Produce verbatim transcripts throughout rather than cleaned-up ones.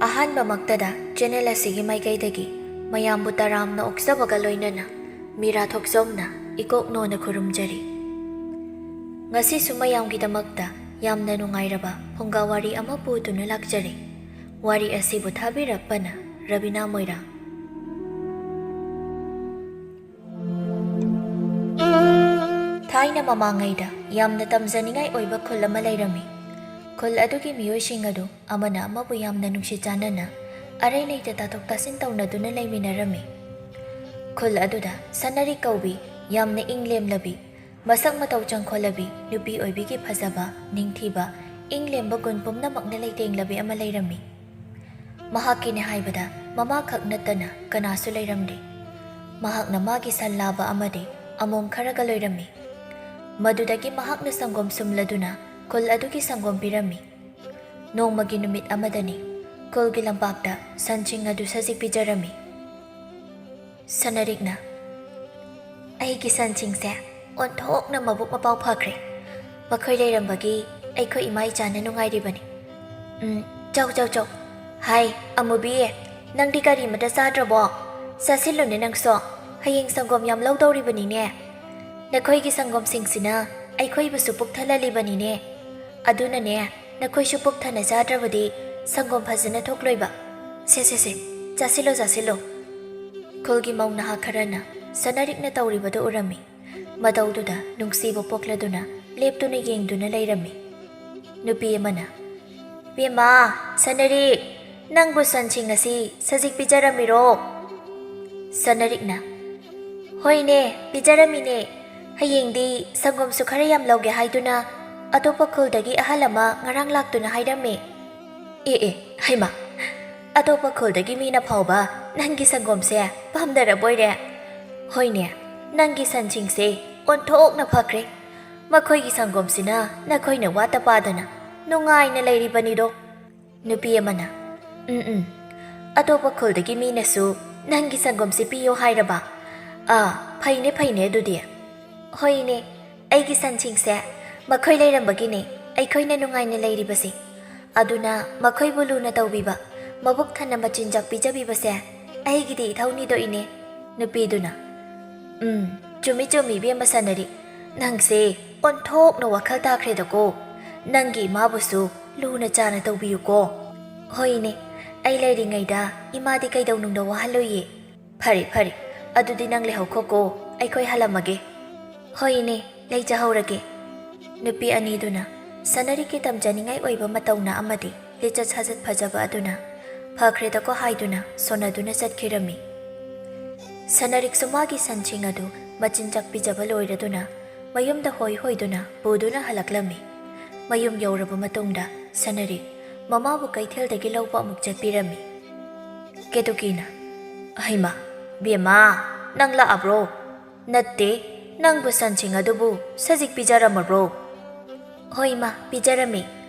ꯑꯍꯥꯟꯕꯃꯛꯇꯗ channel ꯑꯁꯤꯒꯤ ꯃꯥꯏꯀꯩꯗꯒꯤ ꯃꯌꯥꯝꯕꯨ ꯇꯔꯥꯝꯅ ꯑꯣꯛꯆꯕꯒ ꯂꯣꯏꯅꯅ ꯃꯤꯔꯥ ꯊꯣꯛꯆꯣꯝꯅ ꯏꯀꯣꯛ ꯅꯣꯟꯅ ꯈꯨꯔꯨꯝꯖꯔꯤ꯫ ꯉꯁꯤꯁꯨ ꯃꯌꯥꯝꯒꯤꯗꯃꯛꯇ ꯌꯥꯝꯅ ꯅꯨꯡꯉꯥꯏꯔꯕ ꯐꯨꯡꯒꯥ ꯋꯥꯔꯤ ꯑꯃ ꯄꯨꯗꯨꯅ ꯂꯥꯛꯆꯔꯤ꯫ ꯋꯥꯔꯤ ꯑꯁꯤꯕꯨ ꯊꯥꯕꯤꯔꯛꯄꯅ ꯔꯕꯤꯅꯥ ꯃꯣꯏꯔꯥꯡ꯫ ꯊꯥꯏꯅ ꯃꯃꯥꯡꯉꯩꯗ ꯌꯥꯝꯅ ꯇꯝꯖꯅꯤꯡꯉꯥꯏ ꯑꯣꯏꯕ ꯈꯨꯜ ꯑꯃ ꯂꯩꯔꯝꯃꯤ꯫ ꯈꯨꯜ ꯑꯗꯨꯒꯤ ꯃꯤꯑꯣꯏꯁꯤꯡ ꯑꯗꯨ ꯑꯃꯅ ꯑꯃꯕꯨ ꯌꯥꯝꯅ ꯅꯨꯡꯁꯤ ꯆꯥꯟꯅꯅ ꯑꯔꯩ ꯂꯩꯇ ꯇꯥꯊꯣꯛ ꯇꯥꯁꯤꯟ ꯇꯧꯅꯗꯨꯅ ꯂꯩꯃꯤꯟꯅꯔꯝꯃꯤ꯫ ꯈꯨꯜ ꯑꯗꯨꯗ ꯁꯅꯔꯤꯛ ꯀꯧꯕꯤ ꯌꯥꯝꯅ ꯏꯪ ꯂꯦꯝꯂꯕꯤ, ꯃꯁꯛ ꯃꯇꯧ ꯆꯪꯈꯣꯜꯂꯕꯤ ꯅꯨꯄꯤ ꯑꯣꯏꯕꯤꯒꯤ ꯐꯖꯕ, ꯅꯤꯡꯊꯤꯕ, ꯏꯪ ꯂꯦꯝꯕ ꯒꯨꯟ ꯄꯨꯝꯅꯃꯛꯅ ꯂꯩꯇꯦꯡꯂꯕꯤ ꯑꯃ ꯂꯩꯔꯝꯃꯤ꯫ ꯃꯍꯥꯛꯀꯤꯅꯦ ꯍꯥꯏꯕꯗ ꯃꯃꯥꯈꯛ ꯅꯠꯇꯅ ꯀꯅꯥꯁꯨ ꯂꯩꯔꯝꯗꯦ꯫ ꯃꯍꯥꯛꯅ ꯃꯥꯒꯤ ꯁꯟ ꯂꯥꯕ ꯑꯃꯗꯤ ꯑꯃꯣꯝ ꯈꯔꯒ ꯂꯣꯏꯔꯝꯃꯤ꯫ ꯃꯗꯨꯗꯒꯤ ꯃꯍꯥꯛꯅ ꯁꯪꯒꯣꯝ ꯁꯨꯝꯂꯗꯨꯅ ꯈꯨꯜ ꯑꯗꯨꯒꯤ ꯁꯪꯒꯣꯝ ꯄꯤꯔꯝꯃꯤ꯫ ꯅꯣꯡꯃꯒꯤ ꯅꯨꯃꯤꯠ ꯑꯃꯗꯅꯤ ꯈꯨꯜꯒꯤ ꯂꯝꯄꯥꯛꯇ ꯁꯟꯁꯤꯡ ꯑꯗꯨ ꯁꯖꯤꯛ ꯄꯤꯖꯔꯝꯃꯤ꯫ ꯁꯅꯔꯤꯛꯅ, "ꯑꯩꯒꯤ ꯁꯟꯁꯤꯡꯁꯦ ꯑꯣꯟꯊꯣꯛꯅ ꯃꯕꯨꯛ ꯃꯄꯥꯎ ꯐꯈ꯭ꯔꯦ꯫ ꯃꯈꯣꯏ ꯂꯩꯔꯝꯕꯒꯤ ꯑꯩꯈꯣꯏ ꯏꯃꯥ ꯏꯆꯥꯅ ꯅꯨꯡꯉꯥꯏꯔꯤꯕꯅꯤ꯫ ꯎꯝ, ꯆꯧ, ꯆꯧ, ꯆꯧ꯫ ꯍꯥꯏ, ꯑꯃꯨꯕꯤ, ꯅꯪꯗꯤ ꯀꯔꯤꯃꯇ ꯆꯥꯗ꯭ꯔꯕꯣ? ꯆꯥꯁꯤꯜꯂꯨꯅꯦ ꯅꯪꯁꯨ꯫ ꯍꯌꯦꯡ ꯁꯪꯒꯣꯝ ꯌꯥꯝ ꯂꯧꯗꯧꯔꯤꯕꯅꯤꯅꯦ꯫ ꯅꯈꯣꯏꯒꯤ ꯁꯪꯒꯣꯝꯁꯤꯡꯁꯤꯅ ꯑꯩꯈꯣꯏꯕꯨꯁꯨ ꯄꯨꯛ ꯊꯜꯍꯜꯂꯤꯕꯅꯤꯅꯦ꯫ ꯑꯗꯨꯅꯅꯦ, ꯅꯈꯣꯏꯁꯨ ꯄꯨꯛ ꯊꯟꯅ ꯆꯥꯗ꯭ꯔꯕꯗꯤ ꯁꯪꯒꯣꯝ ꯐꯖꯅ ꯊꯣꯛꯂꯣꯏꯕ꯫ ꯁꯦ, ꯁꯦ, ꯁꯦ, ꯆꯥꯁꯤꯜꯂꯣ, ꯆꯥꯁꯤꯜꯂꯣ꯫" ꯈꯨꯜꯒꯤ ꯃꯧ ꯅꯍꯥ ꯈꯔꯅ ꯁꯅꯔꯤꯛꯅ ꯇꯧꯔꯤꯕꯗꯨ ꯎꯔꯝꯃꯤ꯫ ꯃꯇꯧꯗꯨꯗ ꯅꯨꯡꯁꯤꯕ ꯄꯣꯛꯂꯗꯨꯅ ꯂꯦꯞꯇꯨꯅ ꯌꯦꯡꯗꯨꯅ ꯂꯩꯔꯝꯃꯤ꯫ ꯅꯨꯄꯤ ꯑꯃꯅ, "ꯕꯦꯝꯃ, ꯁꯅꯔꯤꯛ, ꯅꯪꯕꯨ ꯁꯟꯁꯤꯡ ꯑꯁꯤ ꯁꯖꯤꯛ ꯄꯤꯖꯔꯝꯃꯤꯔꯣ?" ꯁꯅꯔꯤꯛꯅ, "ꯍꯣꯏꯅꯦ, ꯄꯤꯖꯔꯝꯃꯤꯅꯦ꯫ ꯍꯌꯦꯡꯗꯤ ꯁꯪꯒꯣꯝꯁꯨ ꯈꯔ ꯌꯥꯝ ꯂꯧꯒꯦ ꯍꯥꯏꯗꯨꯅ ꯑꯇꯣꯞꯄ ꯈꯨꯜꯗꯒꯤ ꯑꯍꯜ ꯑꯃ ꯉꯔꯥꯡ ꯂꯥꯛꯇꯨꯅ ꯍꯥꯏꯔꯝꯃꯦ꯫" "ꯑꯦ, ꯑꯦ, ꯍꯩꯃꯥ, ꯑꯇꯣꯞꯄ ꯈꯨꯜꯗꯒꯤ ꯃꯤꯅ ꯐꯥꯎꯕ ꯅꯪꯒꯤ ꯁꯪꯒꯣꯝꯁꯦ ꯄꯥꯝꯅꯔꯕꯣꯏꯔꯦ? ꯍꯣꯏꯅꯦ, ꯅꯪꯒꯤ ꯁꯟꯁꯤꯡꯁꯦ ꯑꯣꯟꯊꯣꯛꯅ ꯐꯈ꯭ꯔꯦ꯫ ꯃꯈꯣꯏꯒꯤ ꯁꯪꯒꯣꯝꯁꯤꯅ ꯅꯈꯣꯏꯅ ꯋꯥꯠꯇ ꯄꯥꯗꯅ ꯅꯨꯡꯉꯥꯏꯅ ꯂꯩꯔꯤꯕꯅꯤꯗꯣ꯫" ꯅꯨꯄꯤ ꯑꯃꯅ, "ꯎꯝ, ꯎꯝ, ꯑꯇꯣꯞꯄ ꯈꯨꯜꯗꯒꯤ ꯃꯤꯅꯁꯨ ꯅꯪꯒꯤ ꯁꯪꯒꯣꯝꯁꯤ ꯄꯤꯌꯣ ꯍꯥꯏꯔꯕ? ꯑꯥ, ꯐꯩꯅꯦ, ꯐꯩꯅꯦ ꯑꯗꯨꯗꯤ꯫" "ꯍꯣꯏꯅꯦ, ꯑꯩꯒꯤ ꯁꯟꯁꯤꯡꯁꯦ ꯃꯈꯣꯏ ꯂꯩꯔꯝꯕꯒꯤꯅꯦ ꯑꯩꯈꯣꯏꯅ ꯅꯨꯡꯉꯥꯏꯅ ꯂꯩꯔꯤꯕꯁꯦ꯫ ꯑꯗꯨꯅ ꯃꯈꯣꯏꯕꯨ ꯂꯨꯅ ꯇꯧꯕꯤꯕ, ꯃꯕꯨꯛ ꯊꯟꯅ ꯃꯆꯤꯟꯖꯥꯛ ꯄꯤꯖꯕꯤꯕꯁꯦ ꯑꯩꯒꯤꯗꯤ ꯏꯊꯧꯅꯤꯗꯣ ꯏꯅꯦ꯫ ꯅꯨꯄꯤꯗꯨꯅ, "ꯎꯝ, ꯆꯨꯝꯃꯤ ꯆꯨꯝꯃꯤ ꯏꯕꯦꯝꯃ ꯁꯅꯔꯤꯛ, ꯅꯪꯁꯦ ꯑꯣꯟꯊꯣꯛꯅ ꯋꯥꯈꯜ ꯇꯥꯈ꯭ꯔꯦꯗꯀꯣ꯫ ꯅꯪꯒꯤ ꯏꯃꯥꯕꯨꯁꯨ ꯂꯨꯅ ꯆꯥꯅ ꯇꯧꯕꯤꯌꯨꯀꯣ꯫" "ꯍꯣꯏ ꯏꯅꯦ, ꯑꯩ ꯂꯩꯔꯤꯉꯩꯗ ꯏꯃꯥꯗꯤ ꯀꯩꯗꯧꯅꯨꯡꯗ ꯋꯥꯍꯜꯂꯣꯏꯌꯦ꯫" "ꯐꯔꯦ ꯐꯔꯦ, ꯑꯗꯨꯗꯤ ꯅꯪ ꯂꯩꯍꯧꯈꯣꯀꯣ, ꯑꯩꯈꯣꯏ ꯍꯜꯂꯝꯃꯒꯦ꯫" "ꯍꯣꯏ ꯏꯅꯦ, ꯂꯩꯖꯍꯧꯔꯒꯦ꯫" ꯅꯨꯄꯤ ꯑꯅꯤꯗꯨꯅ ꯁꯅꯔꯤꯛꯀꯤ ꯇꯝꯖꯅꯤꯡꯉꯥꯏ ꯑꯣꯏꯕ ꯃꯇꯧꯅ ꯑꯃꯗꯤ ꯂꯤꯆꯠ ꯁꯥꯖꯠ ꯐꯖꯕ ꯑꯗꯨꯅ "ꯐꯈ꯭ꯔꯦꯗꯀꯣ" ꯍꯥꯏꯗꯨꯅ ꯁꯣꯟꯅꯗꯨꯅ ꯆꯠꯈꯤꯔꯝꯃꯤ꯫ ꯁꯅꯔꯤꯛꯁꯨ ꯃꯥꯒꯤ ꯁꯟꯁꯤꯡ ꯑꯗꯨ ꯃꯆꯤꯟꯖꯥꯛ ꯄꯤꯖꯕ ꯂꯣꯏꯔꯗꯨꯅ ꯃꯌꯨꯝꯗ ꯍꯣꯏ ꯍꯣꯏꯗꯨꯅ ꯄꯨꯗꯨꯅ ꯍꯜꯂꯛꯂꯝꯃꯤ꯫ ꯃꯌꯨꯝ ꯌꯧꯔꯕ ꯃꯇꯨꯡꯗ ꯁꯅꯔꯤꯛ ꯃꯃꯥꯕꯨ ꯀꯩꯊꯦꯜꯗꯒꯤ ꯂꯧꯕ ꯑꯃꯨꯛ ꯆꯠꯄꯤꯔꯝꯃꯤ꯫ ꯀꯦꯇꯨꯀꯤꯅ, "ꯍꯩꯃꯥ, ꯕꯦꯝꯃ, ꯅꯪ ꯂꯥꯛꯑꯕ꯭ꯔꯣ? ꯅꯠꯇꯦ, ꯅꯪꯕꯨ ꯁꯟꯁꯤꯡ ꯑꯗꯨꯕꯨ ꯁꯖꯤꯛ ꯄꯤꯖꯔꯝꯃꯕ꯭ꯔꯣ?" "ꯍꯣꯏ ꯏꯃꯥ, ꯄꯤꯖꯔꯝꯃꯤ꯫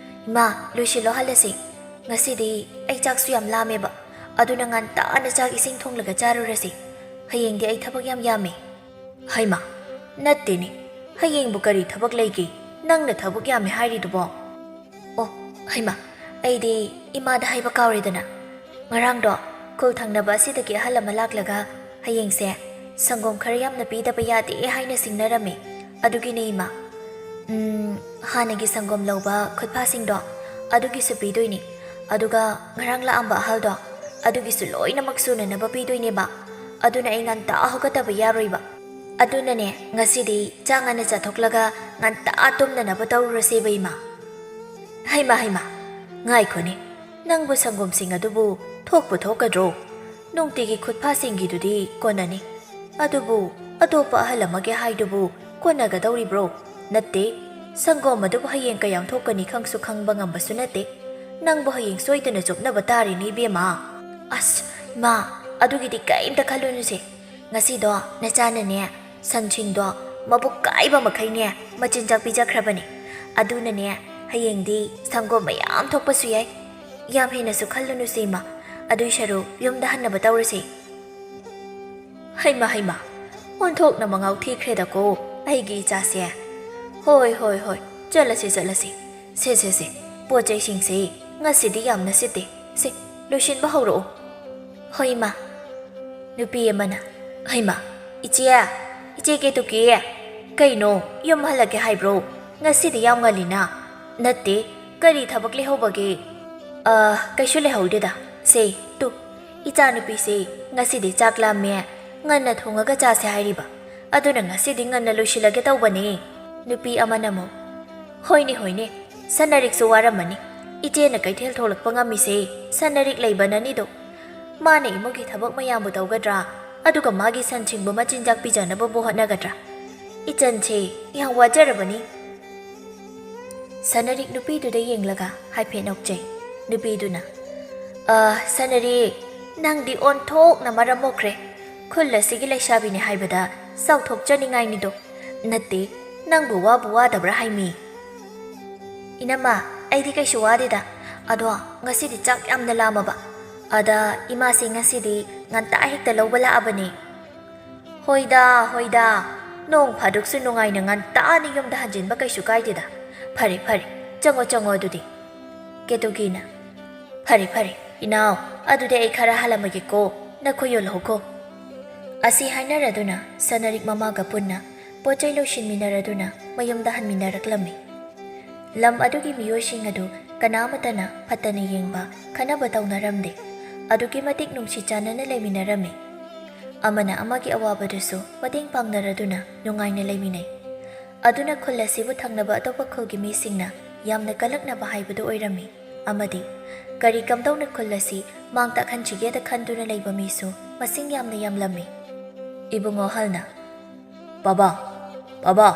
ꯏꯃꯥ, ꯂꯣꯏꯁꯤꯜꯂꯣ, ꯍꯜꯂꯁꯤ꯫ ꯉꯁꯤꯗꯤ ꯑꯩ ꯆꯥꯛꯁꯨ ꯌꯥꯝ ꯂꯥꯝꯃꯦꯕ, ꯑꯗꯨꯅ ꯉꯟꯇꯥꯅ ꯆꯥꯛ ꯏꯁꯤꯡ ꯊꯣꯡꯂꯒ ꯆꯥꯔꯨꯔꯁꯤ꯫ ꯍꯌꯦꯡꯗꯤ ꯑꯩ ꯊꯕꯛ ꯌꯥꯝ ꯌꯥꯝꯃꯦ꯫" "ꯍꯩꯃꯥ, ꯅꯠꯇꯦꯅꯦ, ꯍꯌꯦꯡꯕꯨ ꯀꯔꯤ ꯊꯕꯛ ꯂꯩꯒꯦ? ꯅꯪꯅ ꯊꯕꯛ ꯌꯥꯝꯃꯦ ꯍꯥꯏꯔꯤꯗꯨꯕꯣ?" "ꯑꯣ, ꯍꯩꯃꯥ, ꯑꯩꯗꯤ ꯏꯃꯥꯗ ꯍꯥꯏꯕ ꯀꯥꯎꯔꯦꯗꯅ꯫ ꯉꯔꯥꯡꯗꯣ ꯈꯨꯜ ꯊꯪꯅꯕ ꯑꯁꯤꯗꯒꯤ ꯑꯍꯜ ꯑꯃ ꯂꯥꯛꯂꯒ ꯍꯌꯦꯡꯁꯦ ꯁꯪꯒꯣꯝ ꯈꯔ ꯌꯥꯝꯅ ꯄꯤꯗꯕ ꯌꯥꯗꯦ ꯍꯥꯏꯅ ꯁꯤꯡꯅꯔꯝꯃꯤ꯫ ꯑꯗꯨꯒꯤꯅꯦ ꯏꯃꯥ꯫ ꯎꯝ, ꯍꯥꯟꯅꯒꯤ ꯁꯪꯒꯣꯝ ꯂꯧꯕ ꯈꯨꯠꯐꯥꯁꯤꯡꯗꯣ ꯑꯗꯨꯒꯤꯁꯨ ꯄꯤꯗꯣꯏꯅꯤ꯫ ꯑꯗꯨꯒ ꯉꯔꯥꯡ ꯂꯥꯛꯑꯝꯕ ꯑꯍꯜꯗꯣ ꯑꯗꯨꯒꯤꯁꯨ ꯂꯣꯏꯅꯃꯛ ꯁꯨꯅꯅꯕ ꯄꯤꯗꯣꯏꯅꯦꯕ꯫ ꯑꯗꯨꯅ ꯑꯩ ꯉꯟꯇꯥ ꯍꯧꯒꯠꯇꯕ ꯌꯥꯔꯣꯏꯕ꯫ ꯑꯗꯨꯅꯅꯦ, ꯉꯁꯤꯗꯤ ꯆꯥꯛ ꯉꯟꯅ ꯆꯥꯊꯣꯛꯂꯒ ꯉꯟꯇꯥ ꯇꯨꯝꯅꯅꯕ ꯇꯧꯔꯨꯔꯁꯦꯕ ꯏꯃꯥ꯫" "ꯍꯩꯃꯥ, ꯍꯩꯃꯥ, ꯉꯥꯏꯈꯣꯅꯦ, ꯅꯪꯕꯨ ꯁꯪꯒꯣꯝꯁꯤꯡ ꯑꯗꯨꯕꯨ ꯊꯣꯛꯄꯨ ꯊꯣꯛꯀꯗ꯭ꯔꯣ? ꯅꯨꯡꯇꯤꯒꯤ ꯈꯨꯠꯐꯥꯁꯤꯡꯒꯤꯗꯨꯗꯤ ꯀꯣꯟꯅꯅꯤ꯫ ꯑꯗꯨꯕꯨ ꯑꯇꯣꯞꯄ ꯑꯍꯜ ꯑꯃꯒꯤ ꯍꯥꯏꯗꯨꯕꯨ ꯀꯣꯟꯅꯒꯗꯧꯔꯤꯕ꯭ꯔꯣ? ꯅꯠꯇꯦ, ꯁꯪꯒꯣꯝ ꯑꯗꯨꯕꯨ ꯍꯌꯦꯡ ꯀꯌꯥꯝ ꯊꯣꯛꯀꯅꯤ ꯈꯪꯁꯨ ꯈꯪꯕ ꯉꯝꯕꯁꯨ ꯅꯠꯇꯦ꯫ ꯅꯪꯕꯨ ꯍꯌꯦꯡ ꯁꯣꯏꯗꯅ ꯆꯨꯞꯅꯕ ꯇꯥꯔꯦꯅꯦ ꯏꯕꯦꯝꯃ꯫" "ꯑꯁ, ꯏꯃꯥ, ꯑꯗꯨꯒꯤꯗꯤ ꯀꯔꯤꯝꯇ ꯈꯜꯂꯨꯅꯨꯁꯦ꯫ ꯉꯁꯤꯗꯣ ꯅꯆꯥꯅꯅꯦ, ꯁꯟꯁꯤꯡꯗꯣ ꯃꯕꯨꯛ ꯀꯥꯏꯕ ꯃꯈꯩꯅꯦ ꯃꯆꯤꯟꯖꯥꯛ ꯄꯤꯖꯈ꯭ꯔꯕꯅꯦ꯫ ꯑꯗꯨꯅꯅꯦ, ꯍꯌꯦꯡꯗꯤ ꯁꯪꯒꯣꯝ ꯃꯌꯥꯝ ꯊꯣꯛꯄꯁꯨ ꯌꯥꯏ꯫ ꯌꯥꯝ ꯍꯦꯟꯅꯁꯨ ꯈꯜꯂꯨꯅꯨꯁꯦ ꯏꯃꯥ, ꯑꯗꯨꯏ ꯁꯔꯨꯛ ꯌꯨꯝꯗ ꯍꯟꯅꯕ ꯇꯧꯔꯁꯦ꯫" "ꯍꯩꯃꯥ, ꯍꯩꯃꯥ, ꯑꯣꯟꯊꯣꯛꯅ ꯃꯉꯥꯎ ꯊꯤꯈ꯭ꯔꯦꯗꯀꯣ ꯑꯩꯒꯤ ꯏꯆꯥꯁꯦ꯫ ꯍꯣꯏ, ꯍꯣꯏ, ꯍꯣꯏ, ꯆꯠꯂꯁꯤ, ꯆꯠꯂꯁꯤ꯫ ꯁꯦ, ꯁꯦ, ꯁꯦ, ꯄꯣꯠ ꯆꯩꯁꯤꯡꯁꯦ ꯉꯁꯤꯗꯤ ꯌꯥꯝꯅ ꯁꯤꯠꯇꯦ꯫ ꯁꯦ, ꯂꯣꯏꯁꯤꯟꯕ ꯍꯧꯔꯛꯑꯣ꯫ ꯍꯣꯏ, ꯏꯃꯥ꯫ ꯅꯨꯄꯤ ꯑꯃꯅ, "ꯍꯩꯃꯥ, ꯏꯆꯦ, ꯏꯆꯦ ꯀꯦꯇꯨꯀꯤ, ꯀꯩꯅꯣ, ꯌꯨꯝ ꯍꯜꯂꯛꯀꯦ ꯍꯥꯏꯕ꯭ꯔꯣ? ꯉꯁꯤꯗꯤ ꯌꯥꯝ ꯉꯜꯂꯤꯅ꯫ ꯅꯠꯇꯦ, ꯀꯔꯤ ꯊꯕꯛ ꯂꯩꯍꯧꯕꯒꯦ?" "ꯑ, ꯀꯩꯁꯨ ꯂꯩꯍꯧꯗꯦꯗ꯫ ꯁꯦ, ꯇꯨ, ꯏꯆꯥꯅꯨꯄꯤꯁꯦ ꯉꯁꯤꯗꯤ ꯆꯥꯛ ꯂꯥꯝꯃꯦ, ꯉꯟꯅ ꯊꯣꯡꯉꯒ ꯆꯥꯁꯦ ꯍꯥꯏꯔꯤꯕ꯫ ꯑꯗꯨꯅ ꯉꯁꯤꯗꯤ ꯉꯟꯅ ꯂꯣꯏꯁꯤꯜꯂꯒꯦ ꯇꯧꯕꯅꯦ꯫" ꯅꯨꯄꯤ ꯑꯃꯅ ꯑꯃꯨꯛ, "ꯍꯣꯏꯅꯦ, ꯍꯣꯏꯅꯦ, ꯁꯅꯥꯔꯤꯛꯁꯨ ꯋꯥꯔꯝꯃꯅꯤ꯫ ꯏꯆꯦꯅ ꯀꯩꯊꯦꯜ ꯊꯣꯛꯂꯛꯄ ꯉꯝꯃꯤꯁꯦ ꯁꯅꯥꯔꯤꯛ ꯂꯩꯕꯅꯅꯤꯗꯣ꯫ ꯃꯥꯅ ꯏꯃꯨꯡꯒꯤ ꯊꯕꯛ ꯃꯌꯥꯝꯕꯨ ꯇꯧꯒꯗ꯭ꯔꯥ? ꯑꯗꯨꯒ ꯃꯥꯒꯤ ꯁꯟꯁꯤꯡꯕꯨ ꯃꯆꯤꯟꯖꯥꯛ ꯄꯤꯖꯅꯕꯕꯨ ꯍꯣꯠꯅꯒꯗ꯭ꯔꯥ? ꯏꯆꯟꯁꯦ ꯌꯥꯝ ꯋꯥꯖꯔꯕꯅꯤ꯫" ꯁꯅꯥꯔꯤꯛ ꯅꯨꯄꯤꯗꯨꯗ ꯌꯦꯡꯂꯒ ꯍꯥꯏꯐꯦꯠ ꯅꯣꯛꯆꯩ꯫ ꯅꯨꯄꯤꯗꯨꯅ, "ꯑ, ꯁꯅꯥꯔꯤꯛ, ꯅꯪꯗꯤ ꯑꯣꯟꯊꯣꯛꯅ ꯃꯔꯝ ꯃꯣꯛꯈ꯭ꯔꯦ꯫ ꯈꯨꯜ ꯑꯁꯤꯒꯤ ꯂꯩꯁꯥꯕꯤꯅꯤ ꯍꯥꯏꯕꯗ ꯆꯥꯎꯊꯣꯛꯆꯅꯤꯡꯉꯥꯏꯅꯤꯗꯣ꯫ ꯅꯠꯇꯦ, ꯅꯪꯕꯨ ꯋꯥꯕꯨ ꯋꯥꯗꯕ꯭ꯔꯥ ꯍꯥꯏꯃꯤ?" "ꯏꯅꯝꯃ, ꯑꯩꯗꯤ ꯀꯩꯁꯨ ꯋꯥꯗꯦꯗ꯫ ꯑꯗꯣ ꯉꯁꯤꯗꯤ ꯆꯥꯛ ꯌꯥꯝꯅ ꯂꯥꯝꯃꯕ꯫ ꯑꯗ ꯏꯃꯥꯁꯦ ꯉꯁꯤꯗꯤ ꯉꯟꯇꯥ ꯍꯦꯛꯇ ꯂꯧꯕ ꯂꯥꯛꯑꯕꯅꯦ꯫" "ꯍꯣꯏꯗ, ꯍꯣꯏꯗ, ꯅꯣꯡ ꯐꯥꯗꯣꯛꯁꯨ ꯅꯨꯡꯉꯥꯏꯅ ꯉꯟꯇꯥꯅ ꯌꯨꯝꯗ ꯍꯟꯖꯤꯟꯕ ꯀꯩꯁꯨ ꯀꯥꯏꯗꯦꯗ꯫ ꯐꯔꯦ, ꯐꯔꯦ, ꯆꯪꯉꯣ, ꯆꯪꯉꯣ ꯑꯗꯨꯗꯤ꯫" ꯀꯦꯇꯨꯀꯤꯅ, "ꯐꯔꯦ, ꯐꯔꯦ, ꯏꯅꯥꯎ, ꯑꯗꯨꯗꯤ ꯑꯩ ꯈꯔ ꯍꯜꯂꯝꯃꯒꯦꯀꯣ, ꯅꯈꯣꯏ ꯌꯣꯜꯍꯧꯀꯣ꯫" ꯑꯁꯤ ꯍꯥꯏꯅꯔꯗꯨꯅ ꯁꯅꯥꯔꯤꯛ ꯃꯃꯥꯒ ꯄꯨꯟꯅ ꯄꯣꯠ ꯆꯩ ꯂꯣꯏꯁꯤꯟꯃꯤꯟꯅꯔꯗꯨꯅ ꯃꯌꯨꯝꯗ ꯍꯟꯃꯤꯟꯅꯔꯛꯂꯝꯃꯤ꯫ ꯂꯝ ꯑꯗꯨꯒꯤ ꯃꯤꯑꯣꯏꯁꯤꯡ ꯑꯗꯨ ꯀꯅꯥꯃꯠꯇꯅ ꯐꯠꯇꯅ ꯌꯦꯡꯕ, ꯈꯠꯅꯕ ꯇꯧꯅꯔꯝꯗꯦ꯫ ꯑꯗꯨꯛꯀꯤ ꯃꯇꯤꯛ ꯅꯨꯡꯁꯤ ꯆꯥꯟꯅꯅ ꯂꯩꯃꯤꯟꯅꯔꯝꯃꯤ꯫ ꯑꯃꯅ ꯑꯃꯒꯤ ꯑꯋꯥꯕꯗꯨꯁꯨ ꯃꯇꯦꯡ ꯄꯥꯡꯅꯔꯗꯨꯅ ꯅꯨꯡꯉꯥꯏꯅ ꯂꯩꯃꯤꯟꯅꯩ꯫ ꯑꯗꯨꯅ ꯈꯨꯜ ꯑꯁꯤꯕꯨ ꯊꯪꯅꯕ ꯑꯇꯣꯞꯄ ꯈꯨꯜꯒꯤ ꯃꯤꯁꯤꯡꯅ ꯌꯥꯝꯅ ꯀꯜꯂꯛꯅꯕ ꯍꯥꯏꯕꯗꯨ ꯑꯣꯏꯔꯝꯃꯤ꯫ ꯑꯃꯗꯤ ꯀꯔꯤ ꯀꯝꯗꯧꯅ ꯈꯨꯜ ꯑꯁꯤ ꯃꯥꯡ ꯇꯥꯛꯍꯟꯁꯤꯒꯦꯗ ꯈꯟꯗꯨꯅ ꯂꯩꯕ ꯃꯤꯁꯨ ꯃꯁꯤꯡ ꯌꯥꯝꯅ ꯌꯥꯝꯂꯝꯃꯤ꯫ ꯏꯕꯨꯡꯉꯣ ꯑꯍꯜꯅ, "ꯄꯥꯕ, ꯄꯥꯕ,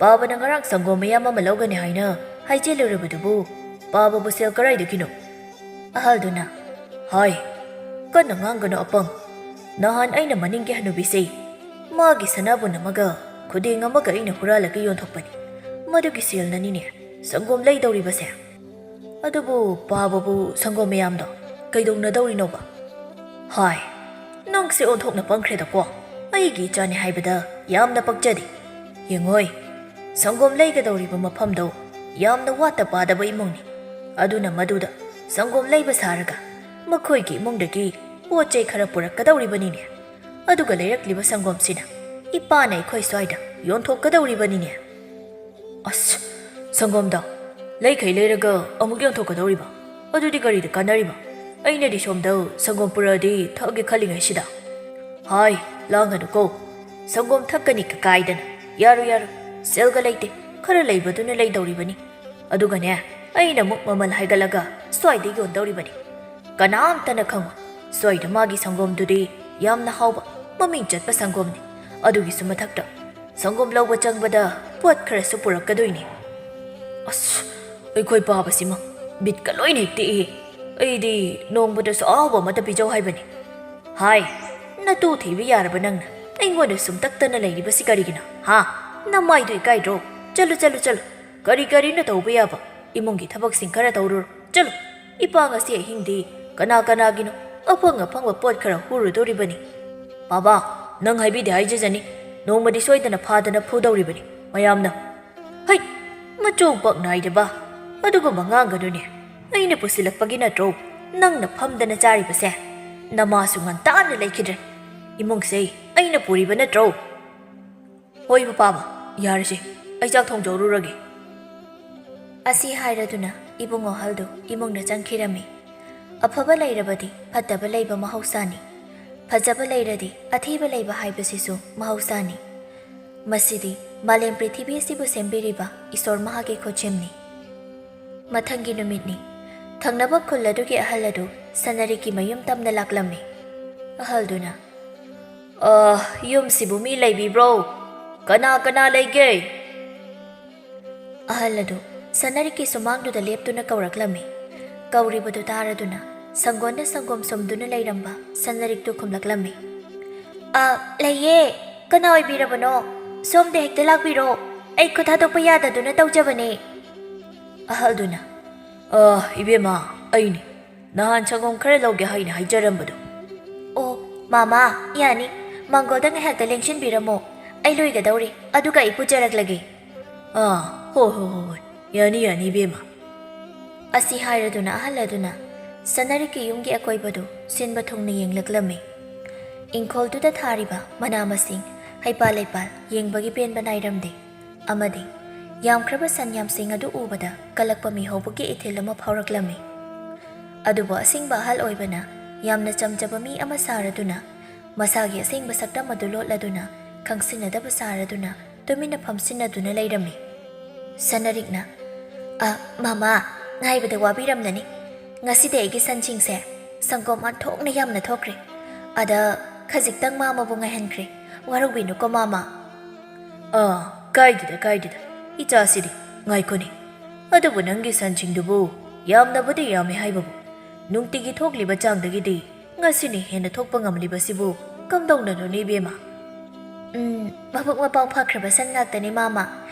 ꯄꯥꯕꯅ ꯉꯔꯥꯡ ꯁꯪꯒꯣꯝ ꯃꯌꯥꯝ ꯑꯃ ꯂꯧꯒꯅꯤ ꯍꯥꯏꯅ ꯍꯥꯏꯖꯤꯜꯂꯨꯔꯕꯗꯨꯕꯨ ꯄꯥꯕꯕꯨ ꯁꯦꯜ ꯀꯔꯥꯏꯗꯒꯤꯅꯣ?" ꯑꯍꯜꯗꯨꯅ, "ꯍꯥꯏ, ꯀꯟꯅ ꯉꯥꯡꯒꯅꯨ ꯑꯄꯪ꯫ ꯅꯍꯥꯟ ꯑꯩꯅ ꯃꯅꯤꯡꯒꯤ ꯍꯅꯨꯕꯤꯁꯦ ꯃꯥꯒꯤ ꯁꯅꯥꯕꯨꯟ ꯑꯃꯒ ꯈꯨꯗꯦꯡ ꯑꯃꯒ ꯑꯩꯅ ꯍꯨꯔꯥꯜꯂꯒ ꯌꯣꯟꯊꯣꯛꯄꯅꯤ꯫ ꯃꯗꯨꯒꯤ ꯁꯦꯜꯅꯅꯤꯅꯦ ꯁꯪꯒꯣꯝ ꯂꯩꯗꯧꯔꯤꯕꯁꯦ꯫ ꯑꯗꯨꯕꯨ ꯄꯥꯕꯕꯨ ꯁꯪꯒꯣꯝ ꯃꯌꯥꯝꯗꯣ ꯀꯩꯗꯧꯅꯗꯧꯔꯤꯅꯣꯕ? ꯍꯥꯏ, ꯅꯪꯁꯦ ꯑꯣꯟꯊꯣꯛꯅ ꯄꯪꯈ꯭ꯔꯦꯗꯀꯣ꯫ ꯑꯩꯒꯤ ꯏꯆꯥꯅꯤ ꯍꯥꯏꯕꯗ ꯌꯥꯝꯅ ꯄꯛꯆꯗꯦ꯫ ꯌꯦꯡꯉꯣꯏ, ꯁꯪꯒꯣꯝ ꯂꯩꯒꯗꯧꯔꯤꯕ ꯃꯐꯝꯗꯣ ꯌꯥꯝꯅ ꯋꯥꯠꯇ ꯄꯥꯗꯕ ꯏꯃꯨꯡꯅꯤ꯫ ꯑꯗꯨꯅ ꯃꯗꯨꯗ ꯁꯪꯒꯣꯝ ꯂꯩꯕ ꯁꯥꯔꯒ ꯃꯈꯣꯏꯒꯤ ꯏꯃꯨꯡꯗꯒꯤ ꯄꯣꯠ ꯆꯩ ꯈꯔ ꯄꯨꯔꯛꯀꯗꯧꯔꯤꯕꯅꯤꯅꯦ꯫ ꯑꯗꯨꯒ ꯂꯩꯔꯛꯂꯤꯕ ꯁꯪꯒꯣꯝꯁꯤꯅ ꯏꯄꯥꯅ ꯑꯩꯈꯣꯏ ꯁ꯭ꯋꯥꯏꯗ ꯌꯣꯟꯊꯣꯛꯀꯗꯧꯔꯤꯕꯅꯤꯅꯦ꯫ ꯑꯁ, ꯁꯪꯒꯣꯝꯗꯣ ꯂꯩꯈꯩ ꯂꯩꯔꯒ ꯑꯃꯨꯛ ꯌꯣꯟꯊꯣꯛꯀꯗꯧꯔꯤꯕ? ꯑꯗꯨꯗꯤ ꯀꯔꯤꯗ ꯀꯥꯟꯅꯔꯤꯕ? ꯑꯩꯅꯗꯤ ꯁꯣꯝꯗ ꯁꯪꯒꯣꯝ ꯄꯨꯔꯛꯑꯗꯤ ꯊꯛꯑꯒꯦ ꯈꯜꯂꯤꯉꯩꯁꯤꯗ꯫ ꯍꯥꯏ, ꯂꯥꯡꯒꯅꯨꯀꯣ꯫ ꯁꯪꯒꯣꯝ ꯊꯛꯀꯅꯤ ꯀꯀꯥꯏꯗꯅ꯫ ꯌꯥꯔꯣꯏ, ꯌꯥꯔꯣꯏ꯫ ꯁꯦꯜꯒ ꯂꯩꯇꯦ꯫ ꯈꯔ ꯂꯩꯕꯗꯨꯅ ꯂꯩꯗꯧꯔꯤꯕꯅꯤ꯫ ꯑꯗꯨꯒꯅꯦ, ꯑꯩꯅ ꯑꯃꯨꯛ ꯃꯃꯜ ꯍꯥꯏꯒꯠꯂꯒ ꯁ꯭ꯋꯥꯏꯗ ꯌꯣꯟꯗꯧꯔꯤꯕꯅꯤ꯫ ꯀꯅꯥꯝꯇꯅ ꯈꯪꯉꯣꯏ꯫ ꯁ꯭ꯋꯥꯏꯗ ꯃꯥꯒꯤ ꯁꯪꯒꯣꯝꯗꯨꯗꯤ ꯌꯥꯝꯅ ꯍꯥꯎꯕ, ꯃꯃꯤꯡ ꯆꯠꯄ ꯁꯪꯒꯣꯝꯅꯤ꯫ ꯑꯗꯨꯒꯤꯁꯨ ꯃꯊꯛꯇ ꯁꯪꯒꯣꯝ ꯂꯧꯕ ꯆꯪꯕꯗ ꯄꯣꯠ ꯈꯔꯁꯨ ꯄꯨꯔꯛꯀꯗꯣꯏꯅꯤ꯫ ꯑꯁ, ꯑꯩꯈꯣꯏ ꯄꯥꯕꯁꯤꯃ ꯕꯤꯠꯀ ꯂꯣꯏꯅ ꯍꯦꯛ ꯇꯦꯛꯏ꯫ ꯑꯩꯗꯤ ꯅꯣꯡꯃꯗꯁꯨ ꯑꯍꯥꯎꯕ ꯑꯃꯇ ꯄꯤꯖꯧ ꯍꯥꯏꯕꯅꯤ꯫ ꯍꯥꯏ, ꯅꯇꯨ ꯊꯤꯕ ꯌꯥꯔꯕ ꯅꯪꯅ ꯑꯩꯉꯣꯟꯗ ꯁꯨꯝ ꯇꯛꯇꯅ ꯂꯩꯔꯤꯕꯁꯤ ꯀꯔꯤꯒꯤꯅꯣ? ꯍꯥ? ꯅꯃꯥꯏꯗꯨ ꯏꯀꯥꯏꯗ꯭ꯔꯣ? ꯆꯠꯂꯨ, ꯆꯠꯂꯨ, ꯆꯠꯂꯨ꯫ ꯀꯔꯤ ꯀꯔꯤꯅꯣ ꯇꯧꯕ ꯌꯥꯕ ꯏꯃꯨꯡꯒꯤ ꯊꯕꯛꯁꯤꯡ ꯈꯔ ꯇꯧꯔꯨꯔꯣ꯫ ꯆꯠꯂꯨ꯫ ꯏꯄꯥ ꯉꯁꯤ ꯑꯍꯤꯡꯗꯤ ꯀꯅꯥ ꯀꯅꯥꯒꯤꯅꯣ ꯑꯐꯪ ꯑꯐꯪꯕ ꯄꯣꯠ ꯈꯔ ꯍꯨꯔꯨꯗꯧꯔꯤꯕꯅꯤ꯫ ꯄꯥꯕ, ꯅꯪ ꯍꯥꯏꯕꯤꯗꯦ ꯍꯥꯏꯖꯖꯅꯤ꯫ ꯅꯣꯡꯃꯗꯤ ꯁꯣꯏꯗꯅ ꯐꯥꯗꯅ ꯐꯨꯗꯧꯔꯤꯕꯅꯤ ꯃꯌꯥꯝꯅ꯫ ꯍꯩ! ꯃꯆꯣꯡ ꯄꯛ ꯅꯥꯏꯗꯕ꯫ ꯑꯗꯨꯒꯨꯝꯕ ꯉꯥꯡꯒꯅꯨꯅꯦ꯫ ꯑꯩꯅ ꯄꯨꯁꯤꯜꯂꯛꯄꯒꯤ ꯅꯠꯇ꯭ꯔꯣ ꯅꯪꯅ ꯐꯝꯗꯅ ꯆꯥꯔꯤꯕꯁꯦ? ꯅꯃꯥꯁꯨ ꯉꯟꯇꯥꯅ ꯂꯩꯈꯤꯗ꯭ꯔꯦ꯫ ꯏꯃꯨꯡꯁꯦ ꯑꯩꯅ ꯄꯨꯔꯤꯕ ꯅꯠꯇ꯭ꯔꯣ? ꯍꯣꯏ, ꯄꯥꯕ, ꯌꯥꯔꯁꯦ꯫ ꯑꯩ ꯆꯥꯛ ꯊꯣꯡꯖꯧꯔꯨꯔꯒꯦ꯫ ꯑꯁꯤ ꯍꯥꯏꯔꯗꯨꯅ ꯏꯕꯨꯡ ꯑꯍꯜꯗꯨ ꯏꯃꯨꯡꯗ ꯆꯪꯈꯤꯔꯝꯃꯤ꯫ ꯑꯐꯕ ꯂꯩꯔꯕꯗꯤ ꯐꯠꯇꯕ ꯂꯩꯕ ꯃꯍꯧꯁꯥꯅꯤ꯫ ꯐꯖꯕ ꯂꯩꯔꯗꯤ ꯑꯊꯤꯕ ꯂꯩꯕ ꯍꯥꯏꯕꯁꯤꯁꯨ ꯃꯍꯧꯁꯥꯅꯤ꯫ ꯃꯁꯤꯗꯤ ꯃꯥꯂꯦꯝ ꯄ꯭ꯔꯤꯊꯤꯕꯤ ꯑꯁꯤꯕꯨ ꯁꯦꯝꯕꯤꯔꯤꯕ ꯏꯁꯣꯔ ꯃꯍꯥꯛꯀꯤ ꯈꯨꯠꯁꯦꯝꯅꯤ꯫ ꯃꯊꯪꯒꯤ ꯅꯨꯃꯤꯠꯅꯤ꯫ ꯊꯪꯅꯕ ꯈꯨꯜ ꯑꯗꯨꯒꯤ ꯑꯍꯜ ꯑꯗꯨ ꯁꯅꯔꯤꯛꯀꯤ ꯃꯌꯨꯝ ꯇꯝꯅ ꯂꯥꯛꯂꯝꯃꯤ꯫ ꯑꯍꯜꯗꯨꯅ, "ꯑ, ꯌꯨꯝꯁꯤꯕꯨ ꯃꯤ ꯂꯩꯕꯤꯕ꯭ꯔꯣ? ꯀꯅꯥ ꯀꯅꯥ ꯂꯩꯒꯦ?" ꯑꯍꯜ ꯑꯗꯨ ꯁꯅꯔꯤꯛꯀꯤ ꯁꯨꯃꯥꯡꯗꯨꯗ ꯂꯦꯞꯇꯨꯅ ꯀꯧꯔꯛꯂꯝꯃꯤ꯫ ꯀꯧꯔꯤꯕꯗꯨ ꯇꯥꯔꯗꯨꯅ ꯁꯪꯒꯣꯟꯅ ꯁꯪꯒꯣꯝ ꯁꯨꯝꯗꯨꯅ ꯂꯩꯔꯝꯕ ꯁꯅꯔꯤꯛꯇꯨ ꯈꯨꯝꯂꯛꯂꯝꯃꯤ꯫ "ꯑ, ꯂꯩꯌꯦ꯫ ꯀꯅꯥ ꯑꯣꯏꯕꯤꯔꯕꯅꯣ? ꯁꯣꯝꯗ ꯍꯦꯛꯇ ꯂꯥꯛꯄꯤꯔꯣ꯫ ꯑꯩ ꯈꯨꯠ ꯊꯥꯗꯣꯛꯄ ꯌꯥꯗꯗꯨꯅ ꯇꯧꯖꯕꯅꯦ꯫" ꯑꯍꯜꯗꯨꯅ, "ꯑ, ꯏꯕꯦꯝꯃ, ꯑꯩꯅꯤ꯫ ꯅꯍꯥꯟ ꯁꯪꯒꯣꯝ ꯈꯔ ꯂꯧꯒꯦ ꯍꯥꯏꯅ ꯍꯥꯏꯖꯔꯝꯕꯗꯣ꯫" "ꯑꯣ, ꯃꯥꯃꯥ, ꯌꯥꯅꯤ꯫ ꯃꯥꯡꯒꯣꯜꯗ ꯉꯥꯏꯍꯥꯛꯇ ꯂꯦꯡꯁꯤꯟꯕꯤꯔꯝꯃꯣ꯫ ꯑꯩ ꯂꯣꯏꯒꯗꯧꯔꯦ, ꯑꯗꯨꯒ ꯑꯩ ꯄꯨꯖꯔꯛꯂꯒꯦ꯫" "ꯑꯥ, ꯍꯣꯏ, ꯍꯣꯏ, ꯍꯣꯏ, ꯍꯣꯏ꯫ ꯌꯥꯅꯤ, ꯌꯥꯅꯤ, ꯏꯕꯦꯝꯃ꯫" ꯑꯁꯤ ꯍꯥꯏꯔꯗꯨꯅ ꯑꯍꯜ ꯑꯗꯨꯅ ꯁꯅꯥꯔꯤꯛꯀꯤ ꯌꯨꯝꯒꯤ ꯑꯀꯣꯏꯕꯗꯨ ꯁꯤꯟꯕ ꯊꯨꯡꯅ ꯌꯦꯡꯂꯛꯂꯝꯃꯤ꯫ ꯏꯪꯈꯣꯜꯗꯨꯗ ꯊꯥꯔꯤꯕ ꯃꯅꯥ ꯃꯁꯤꯡ, ꯍꯩꯄꯥꯜ ꯂꯩꯄꯥꯜ ꯌꯦꯡꯕꯒꯤ ꯄꯦꯟꯕ ꯅꯥꯏꯔꯝꯗꯦ꯫ ꯑꯃꯗꯤ ꯌꯥꯝꯈ꯭ꯔꯕ ꯁꯟ ꯌꯥꯝꯁꯤꯡ ꯑꯗꯨ ꯎꯕꯗ ꯀꯜꯂꯛꯄ ꯃꯤꯍꯧꯕꯒꯤ ꯏꯊꯤꯜ ꯑꯃ ꯐꯥꯎꯔꯛꯂꯝꯃꯤ꯫ ꯑꯗꯨꯕꯨ ꯑꯁꯦꯡꯕ ꯑꯍꯜ ꯑꯣꯏꯕꯅ ꯌꯥꯝꯅ ꯆꯝꯖꯕ ꯃꯤ ꯑꯃ ꯁꯥꯔꯗꯨꯅ, ꯃꯁꯥꯒꯤ ꯑꯁꯦꯡꯕ ꯁꯛꯇꯝ ꯑꯗꯨ ꯂꯣꯠꯂꯗꯨꯅ, ꯈꯪꯁꯤꯟꯅꯗꯕ ꯁꯥꯔꯗꯨꯅ ꯇꯨꯃꯤꯟꯅ ꯐꯝꯁꯤꯟꯅꯗꯨꯅ ꯂꯩꯔꯝꯃꯤ꯫ ꯁꯅꯔꯤꯛꯅ, "ꯑ, ꯃꯃꯥ, ꯉꯥꯏꯕꯗ ꯋꯥꯕꯤꯔꯝꯂꯅꯤ꯫ ꯉꯁꯤꯗꯤ ꯑꯩꯒꯤ ꯁꯟꯁꯤꯡꯁꯦ ꯁꯪꯒꯣꯝ ꯑꯣꯟꯊꯣꯛꯅ ꯌꯥꯝꯅ ꯊꯣꯛꯈ꯭ꯔꯦ꯫ ꯑꯗ ꯈꯖꯤꯛꯇꯪ ꯃꯃꯥꯕꯨ ꯉꯥꯏꯍꯟꯈ꯭ꯔꯦ꯫ ꯋꯥꯔꯧꯕꯤꯅꯨꯀꯣ, ꯃꯃꯥ꯫" "ꯑꯥ, ꯀꯥꯏꯗꯦꯗ, ꯀꯥꯏꯗꯦꯗ꯫ ꯏꯆꯥꯁꯤꯗꯤ, ꯉꯥꯏꯈꯣꯅꯦ꯫ ꯑꯗꯨꯕꯨ ꯅꯪꯒꯤ ꯁꯟꯁꯤꯡꯗꯨꯕꯨ ꯌꯥꯝꯅꯕꯨꯗꯤ ꯌꯥꯝꯃꯦ ꯍꯥꯏꯕꯕꯨ, ꯅꯨꯡꯇꯤꯒꯤ ꯊꯣꯛꯂꯤꯕ ꯆꯥꯡꯗꯒꯤꯗꯤ ꯉꯁꯤꯅ ꯍꯦꯟꯅ ꯊꯣꯛꯄ ꯉꯝꯂꯤꯕꯁꯤꯕꯨ ꯀꯝꯗꯧꯅꯅꯣꯅꯦ, ꯏꯕꯦꯝꯃ?" "ꯎꯝ, ꯃꯕꯨꯛ ꯃꯄꯥꯎ ꯐꯈ꯭ꯔꯕ ꯁꯟ ꯉꯥꯛꯇꯅꯤ, ꯃꯃꯥ꯫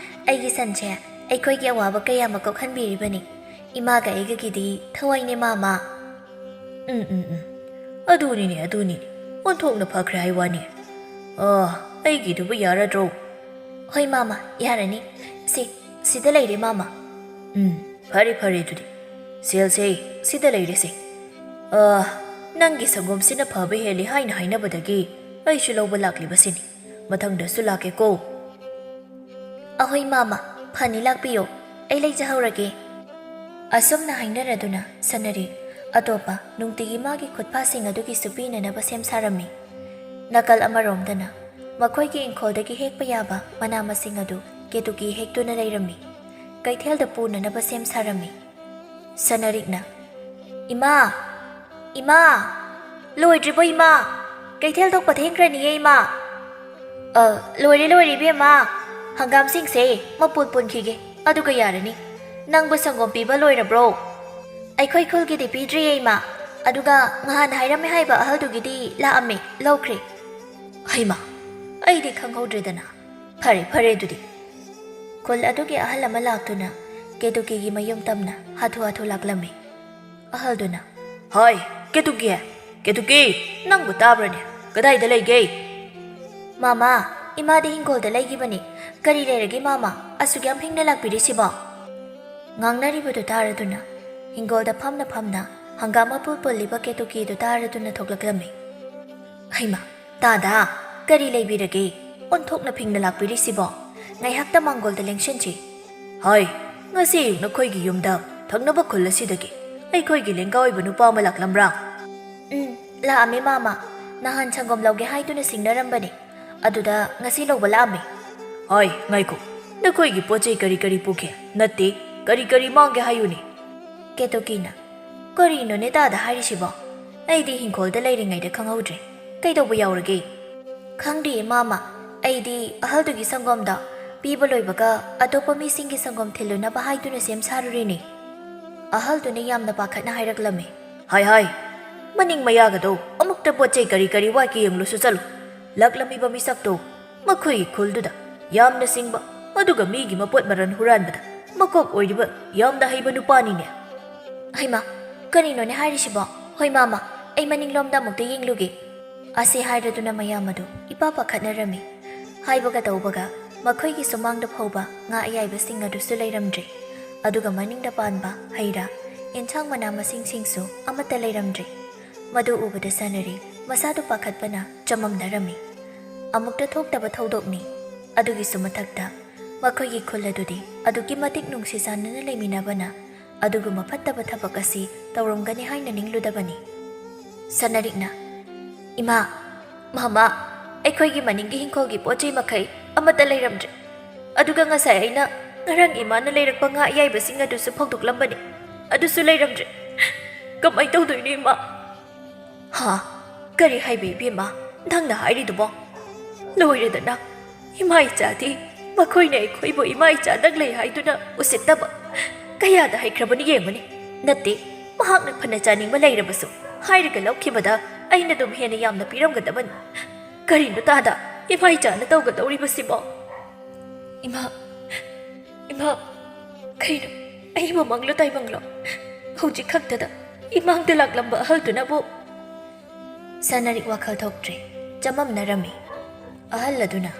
ꯑꯩꯒꯤ ꯁꯟꯁꯦ ꯑꯩꯈꯣꯏꯒꯤ ꯑꯋꯥꯕ ꯀꯌꯥꯃ ꯀꯣꯛꯍꯟꯕꯤꯔꯤꯕꯅꯤ꯫ ꯏꯃꯥꯒ ꯑꯩꯒꯒꯤꯗꯤ ꯊꯋꯥꯏꯅꯦ, ꯃꯃꯥ꯫" "ꯎꯝ, ꯎꯝ, ꯎꯝ꯫ ꯑꯗꯨꯅꯤꯅꯦ, ꯑꯗꯨꯅꯤꯅꯦ꯫ ꯑꯣꯟꯊꯣꯛꯅ ꯐꯈ꯭ꯔꯦ ꯍꯥꯏ ꯋꯥꯅꯤ꯫ ꯑꯥ, ꯑꯩꯒꯤꯗꯨꯕꯨ ꯌꯥꯔꯗ꯭ꯔꯣ?" "ꯍꯣꯏ, ꯃꯃꯥ, ꯌꯥꯔꯅꯤ꯫ ꯁꯤ, ꯁꯤꯗ ꯂꯩꯔꯦ, ꯃꯃꯥ꯫" "ꯎꯝ, ꯐꯔꯦ, ꯐꯔꯦ ꯑꯗꯨꯗꯤ꯫ ꯁꯦꯜꯁꯦ ꯁꯤꯗ ꯂꯩꯔꯦꯁꯦ꯫ ꯑꯥ, ꯅꯪꯒꯤ ꯁꯪꯒꯣꯝꯁꯤꯅ ꯐꯕ ꯍꯦꯜꯂꯤ ꯍꯥꯏꯅ ꯍꯥꯏꯅꯕꯗꯒꯤ ꯑꯩꯁꯨ ꯂꯧꯕ ꯂꯥꯛꯂꯤꯕꯁꯤꯅꯤ꯫ ꯃꯊꯪꯗꯁꯨ ꯂꯥꯛꯀꯦꯀꯣ꯫" "ꯑꯍꯣꯏ, ꯃꯃꯥ, ꯐꯅꯤ, ꯂꯥꯛꯄꯤꯌꯣ꯫ ꯑꯩ ꯂꯩꯖꯍꯧꯔꯒꯦ꯫" ꯑꯁꯨꯝꯅ ꯍꯥꯏꯅꯔꯗꯨꯅ ꯁꯅꯔꯤꯛ ꯑꯇꯣꯞꯄ ꯅꯨꯡꯇꯤꯒꯤ ꯃꯥꯒꯤ ꯈꯨꯠꯐꯥꯁꯤꯡ ꯑꯗꯨꯒꯤꯁꯨ ꯄꯤꯅꯅꯕ ꯁꯦꯝ ꯁꯥꯔꯝꯃꯤ꯫ ꯅꯥꯀꯜ ꯑꯃꯔꯣꯝꯗꯅ ꯃꯈꯣꯏꯒꯤ ꯏꯪꯈꯣꯜꯗꯒꯤ ꯍꯦꯛꯄ ꯌꯥꯕ ꯃꯅꯥ ꯃꯁꯤꯡ ꯑꯗꯨ ꯀꯦꯇꯨꯀꯤ ꯍꯦꯛꯇꯨꯅ ꯂꯩꯔꯝꯃꯤ꯫ ꯀꯩꯊꯦꯜꯗ ꯄꯨꯅꯅꯕ ꯁꯦꯝ ꯁꯥꯔꯝꯃꯤ꯫ ꯁꯅꯔꯤꯛꯅ, "ꯏꯃꯥ! ꯏꯃꯥ! ꯂꯣꯏꯗ꯭ꯔꯤꯕꯣ, ꯏꯃꯥ? ꯀꯩꯊꯦꯜ ꯊꯣꯛꯄ ꯊꯦꯡꯈ꯭ꯔꯅꯤꯌꯦ, ꯏꯃꯥ꯫" "ꯑ, ꯂꯣꯏꯔꯦ, ꯂꯣꯏꯔꯦ, ꯏꯕꯦꯝꯃ꯫ ꯍꯪꯒꯥꯝꯁꯤꯡꯁꯦ ꯃꯄꯨꯟ ꯄꯨꯟꯈꯤꯒꯦ, ꯑꯗꯨꯒ ꯌꯥꯔꯅꯤ꯫ ꯅꯪꯕꯨ ꯁꯪꯒꯣꯝ ꯄꯤꯕ ꯂꯣꯏꯔꯕ꯭ꯔꯣ?" "ꯑꯩꯈꯣꯏ ꯈꯨꯜꯒꯤꯗꯤ ꯄꯤꯗ꯭ꯔꯤꯌꯦ, ꯏꯃꯥ꯫ ꯑꯗꯨꯒ ꯉꯍꯥꯟ ꯍꯥꯏꯔꯝꯃꯦ ꯍꯥꯏꯕ ꯑꯍꯜꯗꯨꯒꯤꯗꯤ ꯂꯥꯛꯑꯝꯃꯦ, ꯂꯧꯈ꯭ꯔꯦ꯫" "ꯍꯩꯃꯥ, ꯑꯩꯗꯤ ꯈꯪꯍꯧꯗ꯭ꯔꯦꯗꯅ꯫ ꯐꯔꯦ, ꯐꯔꯦ ꯑꯗꯨꯗꯤ꯫" ꯈꯨꯜ ꯑꯗꯨꯒꯤ ꯑꯍꯜ ꯑꯃ ꯂꯥꯛꯇꯨꯅ ꯀꯦꯇꯨꯀꯤꯒꯤ ꯃꯌꯨꯝ ꯇꯝꯅ ꯍꯥꯊꯨ ꯍꯥꯊꯨ ꯂꯥꯛꯂꯝꯃꯤ꯫ ꯑꯍꯜꯗꯨꯅ, "ꯍꯣꯏ, ꯀꯦꯇꯨꯀꯤ! ꯀꯦꯇꯨꯀꯤ! ꯅꯪꯕꯨ ꯇꯥꯕ꯭ꯔꯅꯦ? ꯀꯗꯥꯏꯗ ꯂꯩꯒꯦ?" "ꯃꯃꯥ, ꯏꯃꯥꯗꯤ ꯍꯤꯡꯒꯣꯜꯗ ꯂꯩꯈꯤꯕꯅꯤ꯫ ꯀꯔꯤ ꯂꯩꯔꯒꯦ, ꯃꯃꯥ? ꯑꯁꯨꯛ ꯌꯥꯝ ꯐꯤꯡꯅ ꯂꯥꯛꯄꯤꯔꯤꯁꯤꯕꯣ?" ꯉꯥꯡꯅꯔꯤꯕꯗꯨ ꯇꯥꯔꯗꯨꯅ ꯍꯤꯡꯒꯣꯜꯗ ꯐꯝꯅ ꯐꯝꯅ ꯍꯪꯒꯥꯝ ꯃꯄꯨꯜ ꯄꯨꯜꯂꯤꯕ ꯀꯦꯇꯨꯀꯤꯗꯨ ꯇꯥꯔꯗꯨꯅ ꯊꯣꯛꯂꯛꯂꯝꯃꯤ꯫ "ꯍꯩꯃꯥ, ꯇꯥꯗꯥ, ꯀꯔꯤ ꯂꯩꯕꯤꯔꯒꯦ? ꯑꯣꯟꯊꯣꯛꯅ ꯐꯤꯡꯅ ꯂꯥꯛꯄꯤꯔꯤꯁꯤꯕꯣ? ꯉꯥꯏꯍꯥꯛꯇ ꯃꯥꯡꯒꯣꯜꯗ ꯂꯦꯡꯁꯤꯟꯁꯤ꯫" "ꯍꯣꯏ, ꯉꯁꯤ ꯑꯌꯨꯛ ꯅꯈꯣꯏꯒꯤ ꯌꯨꯝꯗ ꯊꯪꯅꯕ ꯈꯨꯜ ꯑꯁꯤꯗꯒꯤ ꯑꯩꯈꯣꯏꯒꯤ ꯂꯦꯡꯒꯥ ꯑꯣꯏꯕ ꯅꯨꯄꯥ ꯑꯃ ꯂꯥꯛꯂꯝꯕ꯭ꯔꯥ?" "ꯎꯝ, ꯂꯥꯛꯑꯝꯃꯦ ꯃꯥꯃ꯫ ꯅꯍꯥꯟ ꯁꯪꯒꯣꯝ ꯂꯧꯒꯦ ꯍꯥꯏꯗꯨꯅ ꯁꯤꯡꯅꯔꯝꯕꯅꯤ꯫ ꯑꯗꯨꯗ ꯉꯁꯤ ꯂꯧꯕ ꯂꯥꯛꯑꯝꯃꯦ꯫" "ꯍꯣꯏ, ꯉꯥꯏꯈꯣ, ꯅꯈꯣꯏꯒꯤ ꯄꯣꯠ ꯆꯩ ꯀꯔꯤ ꯀꯔꯤ ꯄꯨꯈꯤ? ꯅꯠꯇꯦ, ꯀꯔꯤ ꯀꯔꯤ ꯃꯥꯡꯒꯦ ꯍꯥꯏꯌꯨꯅꯦ?" ꯀꯦꯇꯣꯀꯤꯅ, "ꯀꯔꯤꯅꯣꯅꯦ ꯇꯥꯗ ꯍꯥꯏꯔꯤꯁꯤꯕꯣ? ꯑꯩꯗꯤ ꯍꯤꯡꯈꯣꯜꯗ ꯂꯩꯔꯤꯉꯩꯗ ꯈꯪꯍꯧꯗ꯭ꯔꯦ꯫ ꯀꯩꯗꯧꯕ ꯌꯥꯎꯔꯒꯦ?" "ꯈꯪꯗꯦ ꯃꯥꯃ, ꯑꯩꯗꯤ ꯑꯍꯜꯗꯨꯒꯤ ꯁꯪꯒꯣꯝꯗꯣ ꯄꯤꯕ ꯂꯣꯏꯕꯒ ꯑꯇꯣꯞꯄ ꯃꯤꯁꯤꯡꯒꯤ ꯁꯪꯒꯣꯝ ꯊꯤꯜꯂꯨꯅꯕ ꯍꯥꯏꯗꯨꯅ ꯁꯦꯝ ꯁꯥꯔꯨꯔꯤꯅꯤ꯫" ꯑꯍꯜꯗꯨꯅ ꯌꯥꯝꯅ ꯄꯥꯈꯠꯅ ꯍꯥꯏꯔꯛꯂꯝꯃꯤ꯫ "ꯍꯥꯏ ꯍꯥꯏ, ꯃꯅꯤꯡ ꯃꯌꯥꯒꯗꯣ ꯑꯃꯨꯛꯇ ꯄꯣꯠ ꯆꯩ ꯀꯔꯤ ꯀꯔꯤ ꯋꯥꯠꯀꯦ ꯌꯦꯡꯂꯨꯁꯨ ꯆꯠꯂꯨ꯫ ꯂꯥꯛꯂꯝꯃꯤꯕ ꯃꯤꯁꯛꯇꯣ ꯃꯈꯣꯏꯒꯤ ꯈꯨꯜꯗꯨꯗ ꯌꯥꯝꯅ ꯁꯤꯡꯕ, ꯑꯗꯨꯒ ꯃꯤꯒꯤ ꯃꯄꯣꯠ ꯃꯔꯜ ꯍꯨꯔꯥꯟꯕꯗ ꯃꯀꯣꯛ ꯑꯣꯏꯔꯤꯕ ꯌꯥꯝꯅ ꯍꯩꯕ ꯅꯨꯄꯥꯅꯤꯅꯦ꯫" "ꯍꯩꯃꯥ, ꯀꯔꯤꯅꯣꯅꯦ ꯍꯥꯏꯔꯤꯁꯤꯕꯣ? ꯍꯣꯏ ꯃꯥꯃ, ꯑꯩ ꯃꯅꯤꯡꯂꯣꯝꯗ ꯑꯃꯨꯛꯇ ꯌꯦꯡꯂꯨꯒꯦ꯫" ꯑꯁꯤ ꯍꯥꯏꯔꯗꯨꯅ ꯃꯌꯥꯝ ꯑꯗꯨ ꯏꯄꯥ ꯄꯥꯈꯠꯅꯔꯝꯃꯤ꯫ ꯍꯥꯏꯕꯒ ꯇꯧꯕꯒ ꯃꯈꯣꯏꯒꯤ ꯁꯨꯃꯥꯡꯗ ꯐꯥꯎꯕ ꯉꯥ ꯑꯌꯥꯏꯕꯁꯤꯡ ꯑꯗꯨꯁꯨ ꯂꯩꯔꯝꯗ꯭ꯔꯦ꯫ ꯑꯗꯨꯒ ꯃꯅꯤꯡꯗ ꯄꯥꯟꯕ ꯍꯩ ꯔꯥ, ꯑꯦꯟꯁꯥꯡ ꯃꯅꯥ ꯃꯁꯤꯡꯁꯤꯡꯁꯨ ꯑꯃꯠꯇ ꯂꯩꯔꯝꯗ꯭ꯔꯦ꯫ ꯃꯗꯨ ꯎꯕꯗ ꯁꯅꯔꯤ ꯃꯁꯥꯗꯨ ꯄꯥꯈꯠꯄꯅ ꯆꯃꯝꯅꯔꯝꯃꯤ꯫ ꯑꯃꯨꯛꯇ ꯊꯣꯛꯇꯕ ꯊꯧꯗꯣꯛꯅꯤ꯫ ꯑꯗꯨꯒꯤꯁꯨ ꯃꯊꯛꯇ ꯃꯈꯣꯏꯒꯤ ꯈꯨꯜ ꯑꯗꯨꯗꯤ ꯑꯗꯨꯛꯀꯤ ꯃꯇꯤꯛ ꯅꯨꯡꯁꯤ ꯆꯥꯟꯅꯅ ꯂꯩꯃꯤꯟꯅꯕꯅ ꯑꯗꯨꯒꯨꯝꯕ ꯐꯠꯇꯕ ꯊꯕꯛ ꯑꯁꯤ ꯇꯧꯔꯝꯒꯅꯤ ꯍꯥꯏꯅ ꯅꯤꯡꯂꯨꯗꯕꯅꯤ꯫ ꯁꯅꯔꯤꯛꯅ, "ꯏꯃꯥ, ꯃꯃꯥ, ꯑꯩꯈꯣꯏꯒꯤ ꯃꯅꯤꯡꯒꯤ ꯍꯤꯡꯈꯣꯜꯒꯤ ꯄꯣꯠ ꯆꯩ ꯃꯈꯩ ꯑꯃꯠꯇ ꯂꯩꯔꯝꯗ꯭ꯔꯦ꯫ ꯑꯗꯨꯒ ꯉꯁꯥꯏ ꯑꯩꯅ ꯉꯔꯥꯡ ꯏꯃꯥꯅ ꯂꯩꯔꯛꯄ ꯉꯥ ꯑꯌꯥꯏꯕꯁꯤꯡ ꯑꯗꯨꯁꯨ ꯐꯧꯗꯣꯛꯂꯝꯕꯅꯤ, ꯑꯗꯨꯁꯨ ꯂꯩꯔꯝꯗ꯭ꯔꯦ꯫ ꯀꯃꯥꯏ ꯇꯧꯗꯣꯏꯅꯣ ꯏꯃꯥ?" "ꯍꯥ? ꯀꯔꯤ ꯍꯥꯏꯕ ꯏꯕꯦꯝꯃ? ꯅꯪꯅ ꯍꯥꯏꯔꯤꯗꯨꯕꯣ? ꯂꯣꯏꯔꯦꯗꯅ꯫ ꯏꯃꯥ ꯏꯆꯥꯗꯤ ꯃꯈꯣꯏꯅ ꯑꯩꯈꯣꯏꯕꯨ ꯏꯃꯥ ꯏꯆꯥ ꯅꯪ ꯂꯩ ꯍꯥꯏꯗꯨꯅ ꯎꯁꯤꯠꯇꯕ ꯀꯌꯥꯗ ꯍꯩꯈ꯭ꯔꯕꯅꯤ ꯌꯦꯡꯉꯨꯅꯦ꯫ ꯅꯠꯇꯦ, ꯃꯍꯥꯛꯅ ꯐꯅ ꯆꯥꯅꯤꯡꯕ ꯂꯩꯔꯕꯁꯨ ꯍꯥꯏꯔꯒ ꯂꯧꯈꯤꯕꯗ ꯑꯩꯅ ꯑꯗꯨꯝ ꯍꯦꯟꯅ ꯌꯥꯝꯅ ꯄꯤꯔꯝꯒꯗꯕꯅꯤ꯫ ꯀꯔꯤꯅꯣ ꯇꯥꯗ ꯏꯃꯥ ꯏꯆꯥꯅ ꯇꯧꯒꯗꯧꯔꯤꯕꯁꯤꯕꯣ?" "ꯏꯃꯥ, ꯏꯃꯥ, ꯀꯩꯅꯣ? ꯑꯩꯕꯨ ꯃꯪꯂꯣ ꯇꯥꯏꯕꯪꯂꯣ? ꯍꯧꯖꯤꯛ ꯈꯛꯇꯗ ꯏꯃꯥꯡꯗ ꯂꯥꯛꯂꯝꯕ ꯑꯍꯜꯗꯨꯅꯕꯨ?" ꯁꯅꯔꯤꯛ ꯋꯥꯈꯜ ꯊꯣꯛꯇ꯭ꯔꯦ꯫ ꯆꯃꯝꯅꯔꯝꯃꯤ꯫ ꯑꯍꯜ ꯑꯗꯨꯅ,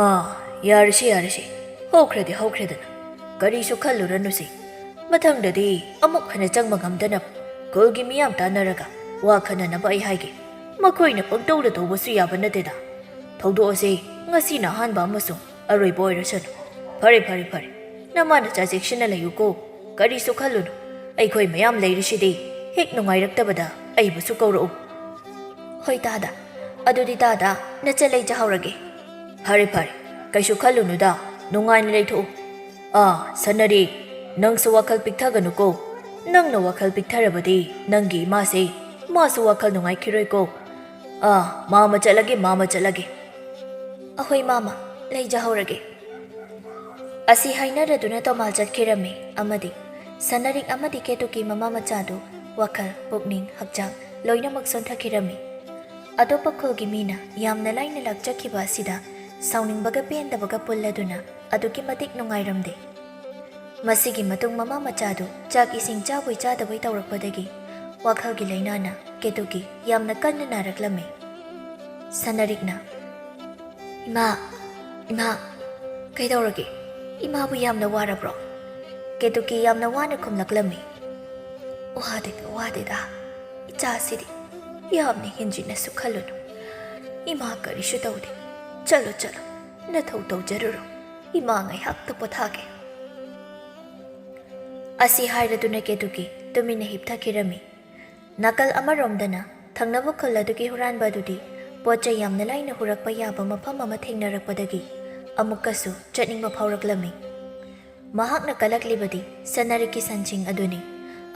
"ꯑꯥ, ꯌꯥꯔꯁꯤ, ꯌꯥꯔꯁꯤ꯫ ꯍꯧꯈ꯭ꯔꯗꯤ ꯍꯧꯈ꯭ꯔꯦꯗꯅ꯫ ꯀꯔꯤꯁꯨ ꯈꯜꯂꯨꯔꯅꯨꯁꯤ꯫ ꯃꯊꯪꯗꯗꯤ ꯑꯃꯨꯛ ꯍꯟꯅ ꯆꯪꯕ ꯉꯝꯗꯅꯕ ꯈꯨꯜꯒꯤ ꯃꯤꯌꯥꯝ ꯇꯥꯟꯅꯔꯒ ꯋꯥ ꯈꯟꯅꯅꯕ ꯑꯩ ꯍꯥꯏꯒꯦ꯫ ꯃꯈꯣꯏꯅ ꯄꯪꯇꯧꯗ ꯇꯧꯕꯁꯨ ꯌꯥꯕ ꯅꯠꯇꯦꯗ꯫ ꯊꯧꯗꯣꯛ ꯑꯁꯤ ꯉꯁꯤꯅ ꯑꯍꯥꯟꯕ ꯑꯃꯁꯨꯡ ꯑꯔꯣꯏꯕ ꯑꯣꯏꯔꯁꯅꯨ꯫ ꯐꯔꯦ, ꯐꯔꯦ, ꯐꯔꯦ꯫ ꯅꯃꯥ ꯅꯆꯥ ꯆꯦꯛꯁꯤꯟꯅ ꯂꯩꯌꯨꯀꯣ꯫ ꯀꯔꯤꯁꯨ ꯈꯜꯂꯨꯅꯨ꯫ ꯑꯩꯈꯣꯏ ꯃꯌꯥꯝ ꯂꯩꯔꯤꯁꯤꯗꯤ꯫ ꯍꯦꯛ ꯅꯨꯡꯉꯥꯏꯔꯛꯇꯕꯗ ꯑꯩꯕꯨꯁꯨ ꯀꯧꯔꯛꯎ꯫ ꯍꯣꯏ ꯇꯥꯗ꯫ ꯑꯗꯨꯗꯤ ꯇꯥꯗ, ꯅꯆ ꯂꯩꯖꯍꯧꯔꯒꯦ꯫ ꯐꯔꯦ, ꯐꯔꯦ꯫ ꯀꯩꯁꯨ ꯈꯜꯂꯨꯅꯨꯗ꯫ ꯅꯨꯡꯉꯥꯏꯅ ꯂꯩꯊꯣꯛꯎ꯫ ꯑꯥ, ꯁꯅꯔꯤ, ꯅꯪꯁꯨ ꯋꯥꯈꯜ ꯄꯤꯛꯊꯒꯅꯨꯀꯣ꯫ ꯅꯪꯅ ꯋꯥꯈꯜ ꯄꯤꯛꯊꯔꯕꯗꯤ ꯅꯪꯒꯤ ꯏꯃꯥꯁꯦ, ꯃꯥꯁꯨ ꯋꯥꯈꯜ ꯅꯨꯡꯉꯥꯏꯈꯤꯔꯣꯏꯀꯣ꯫ ꯑꯥ, ꯃꯥꯃ ꯆꯠꯂꯒꯦ, ꯃꯥꯃ ꯆꯠꯂꯒꯦ꯫ ꯑꯍꯣꯏ ꯃꯥꯃ, ꯂꯩꯖꯍꯧꯔꯒꯦ꯫ ꯑꯁꯤ ꯍꯥꯏꯅꯔꯗꯨꯅ ꯇꯣꯃꯥꯜ ꯆꯠꯈꯤꯔꯝꯃꯤ ꯑꯃꯗꯤ ꯁꯅꯔꯤꯛ ꯑꯃꯗꯤ ꯀꯦꯇꯨꯀꯤ ꯃꯃꯥ ꯃꯆꯥꯗꯨ ꯋꯥꯈꯜ, ꯄꯨꯛꯅꯤꯡ, ꯍꯛꯆꯥꯡ ꯂꯣꯏꯅꯃꯛ ꯁꯣꯟꯊꯈꯤꯔꯝꯃꯤ꯫ ꯑꯇꯣꯞꯄ ꯈꯨꯜꯒꯤ ꯃꯤꯅ ꯌꯥꯝꯅ ꯂꯥꯏꯅ ꯂꯥꯛꯆꯈꯤꯕ ꯑꯁꯤꯗ ꯁꯥꯎꯅꯤꯡꯕꯒ ꯄꯦꯟꯗꯕꯒ ꯄꯨꯜꯂꯗꯨꯅ ꯑꯗꯨꯛꯀꯤ ꯃꯇꯤꯛ ꯅꯨꯡꯉꯥꯏꯔꯝꯗꯦ꯫ ꯃꯁꯤꯒꯤ ꯃꯇꯨꯡ ꯃꯃꯥ ꯃꯆꯥꯗꯨ ꯆꯥꯛ ꯏꯁꯤꯡ ꯆꯥꯕꯣꯏ ꯆꯥꯗꯕꯣꯏ ꯇꯧꯔꯛꯄꯗꯒꯤ ꯋꯥꯈꯜꯒꯤ ꯂꯥꯏꯅꯥꯅ ꯀꯦꯇꯨꯀꯤ ꯌꯥꯝꯅ ꯀꯟꯅ ꯅꯥꯔꯛꯂꯝꯃꯤ꯫ ꯁꯅꯔꯤꯛꯅ, "ꯏꯃꯥ, ꯏꯃꯥ, ꯀꯩꯗꯧꯔꯒꯦ? ꯏꯃꯥꯕꯨ ꯌꯥꯝꯅ ꯋꯥꯔꯕ꯭ꯔꯣ?" ꯀꯦꯇꯨꯀꯤ ꯌꯥꯝꯅ ꯋꯥꯅ ꯈꯨꯝꯂꯛꯂꯝꯃꯤ꯫ "ꯋꯥꯗꯦꯗ, ꯋꯥꯗꯦꯗ꯫ ꯏꯆꯥꯁꯤꯗꯤ ꯌꯥꯝꯅ ꯍꯦꯟꯖꯤꯟꯅꯁꯨ ꯈꯜꯂꯨꯅꯨ꯫ ꯏꯃꯥ ꯀꯔꯤꯁꯨ ꯇꯧꯗꯦ꯫ ꯆꯠꯂꯣ, ꯆꯠꯂꯣ, ꯅꯊꯧ ꯇꯧꯖꯔꯨꯔꯣ꯫ ꯏꯃꯥ ꯉꯥꯏꯍꯥꯛꯇ ꯄꯣꯊꯥꯒꯦ꯫" ꯑꯁꯤ ꯍꯥꯏꯔꯗꯨꯅ ꯀꯦꯇꯨꯀꯤ ꯇꯨꯃꯤꯟꯅ ꯍꯤꯞꯊꯈꯤꯔꯝꯃꯤ꯫ ꯅꯥꯀꯜ ꯑꯃꯔꯣꯝꯗꯅ ꯊꯪꯅꯕ ꯈꯨꯜ ꯑꯗꯨꯒꯤ ꯍꯨꯔꯥꯟꯕ ꯑꯗꯨꯗꯤ ꯄꯣꯠ ꯆꯩ ꯌꯥꯝꯅ ꯂꯥꯏꯅ ꯍꯨꯔꯛꯄ ꯌꯥꯕ ꯃꯐꯝ ꯑꯃ ꯊꯦꯡꯅꯔꯛꯄꯗꯒꯤ ꯑꯃꯨꯛꯀꯁꯨ ꯆꯠꯅꯤꯡꯕ ꯐꯥꯎꯔꯛꯂꯝꯃꯤ꯫ ꯃꯍꯥꯛꯅ ꯀꯜꯂꯛꯂꯤꯕꯗꯤ ꯁꯅꯔꯤꯛꯀꯤ ꯁꯟꯁꯤꯡ ꯑꯗꯨꯅꯤ꯫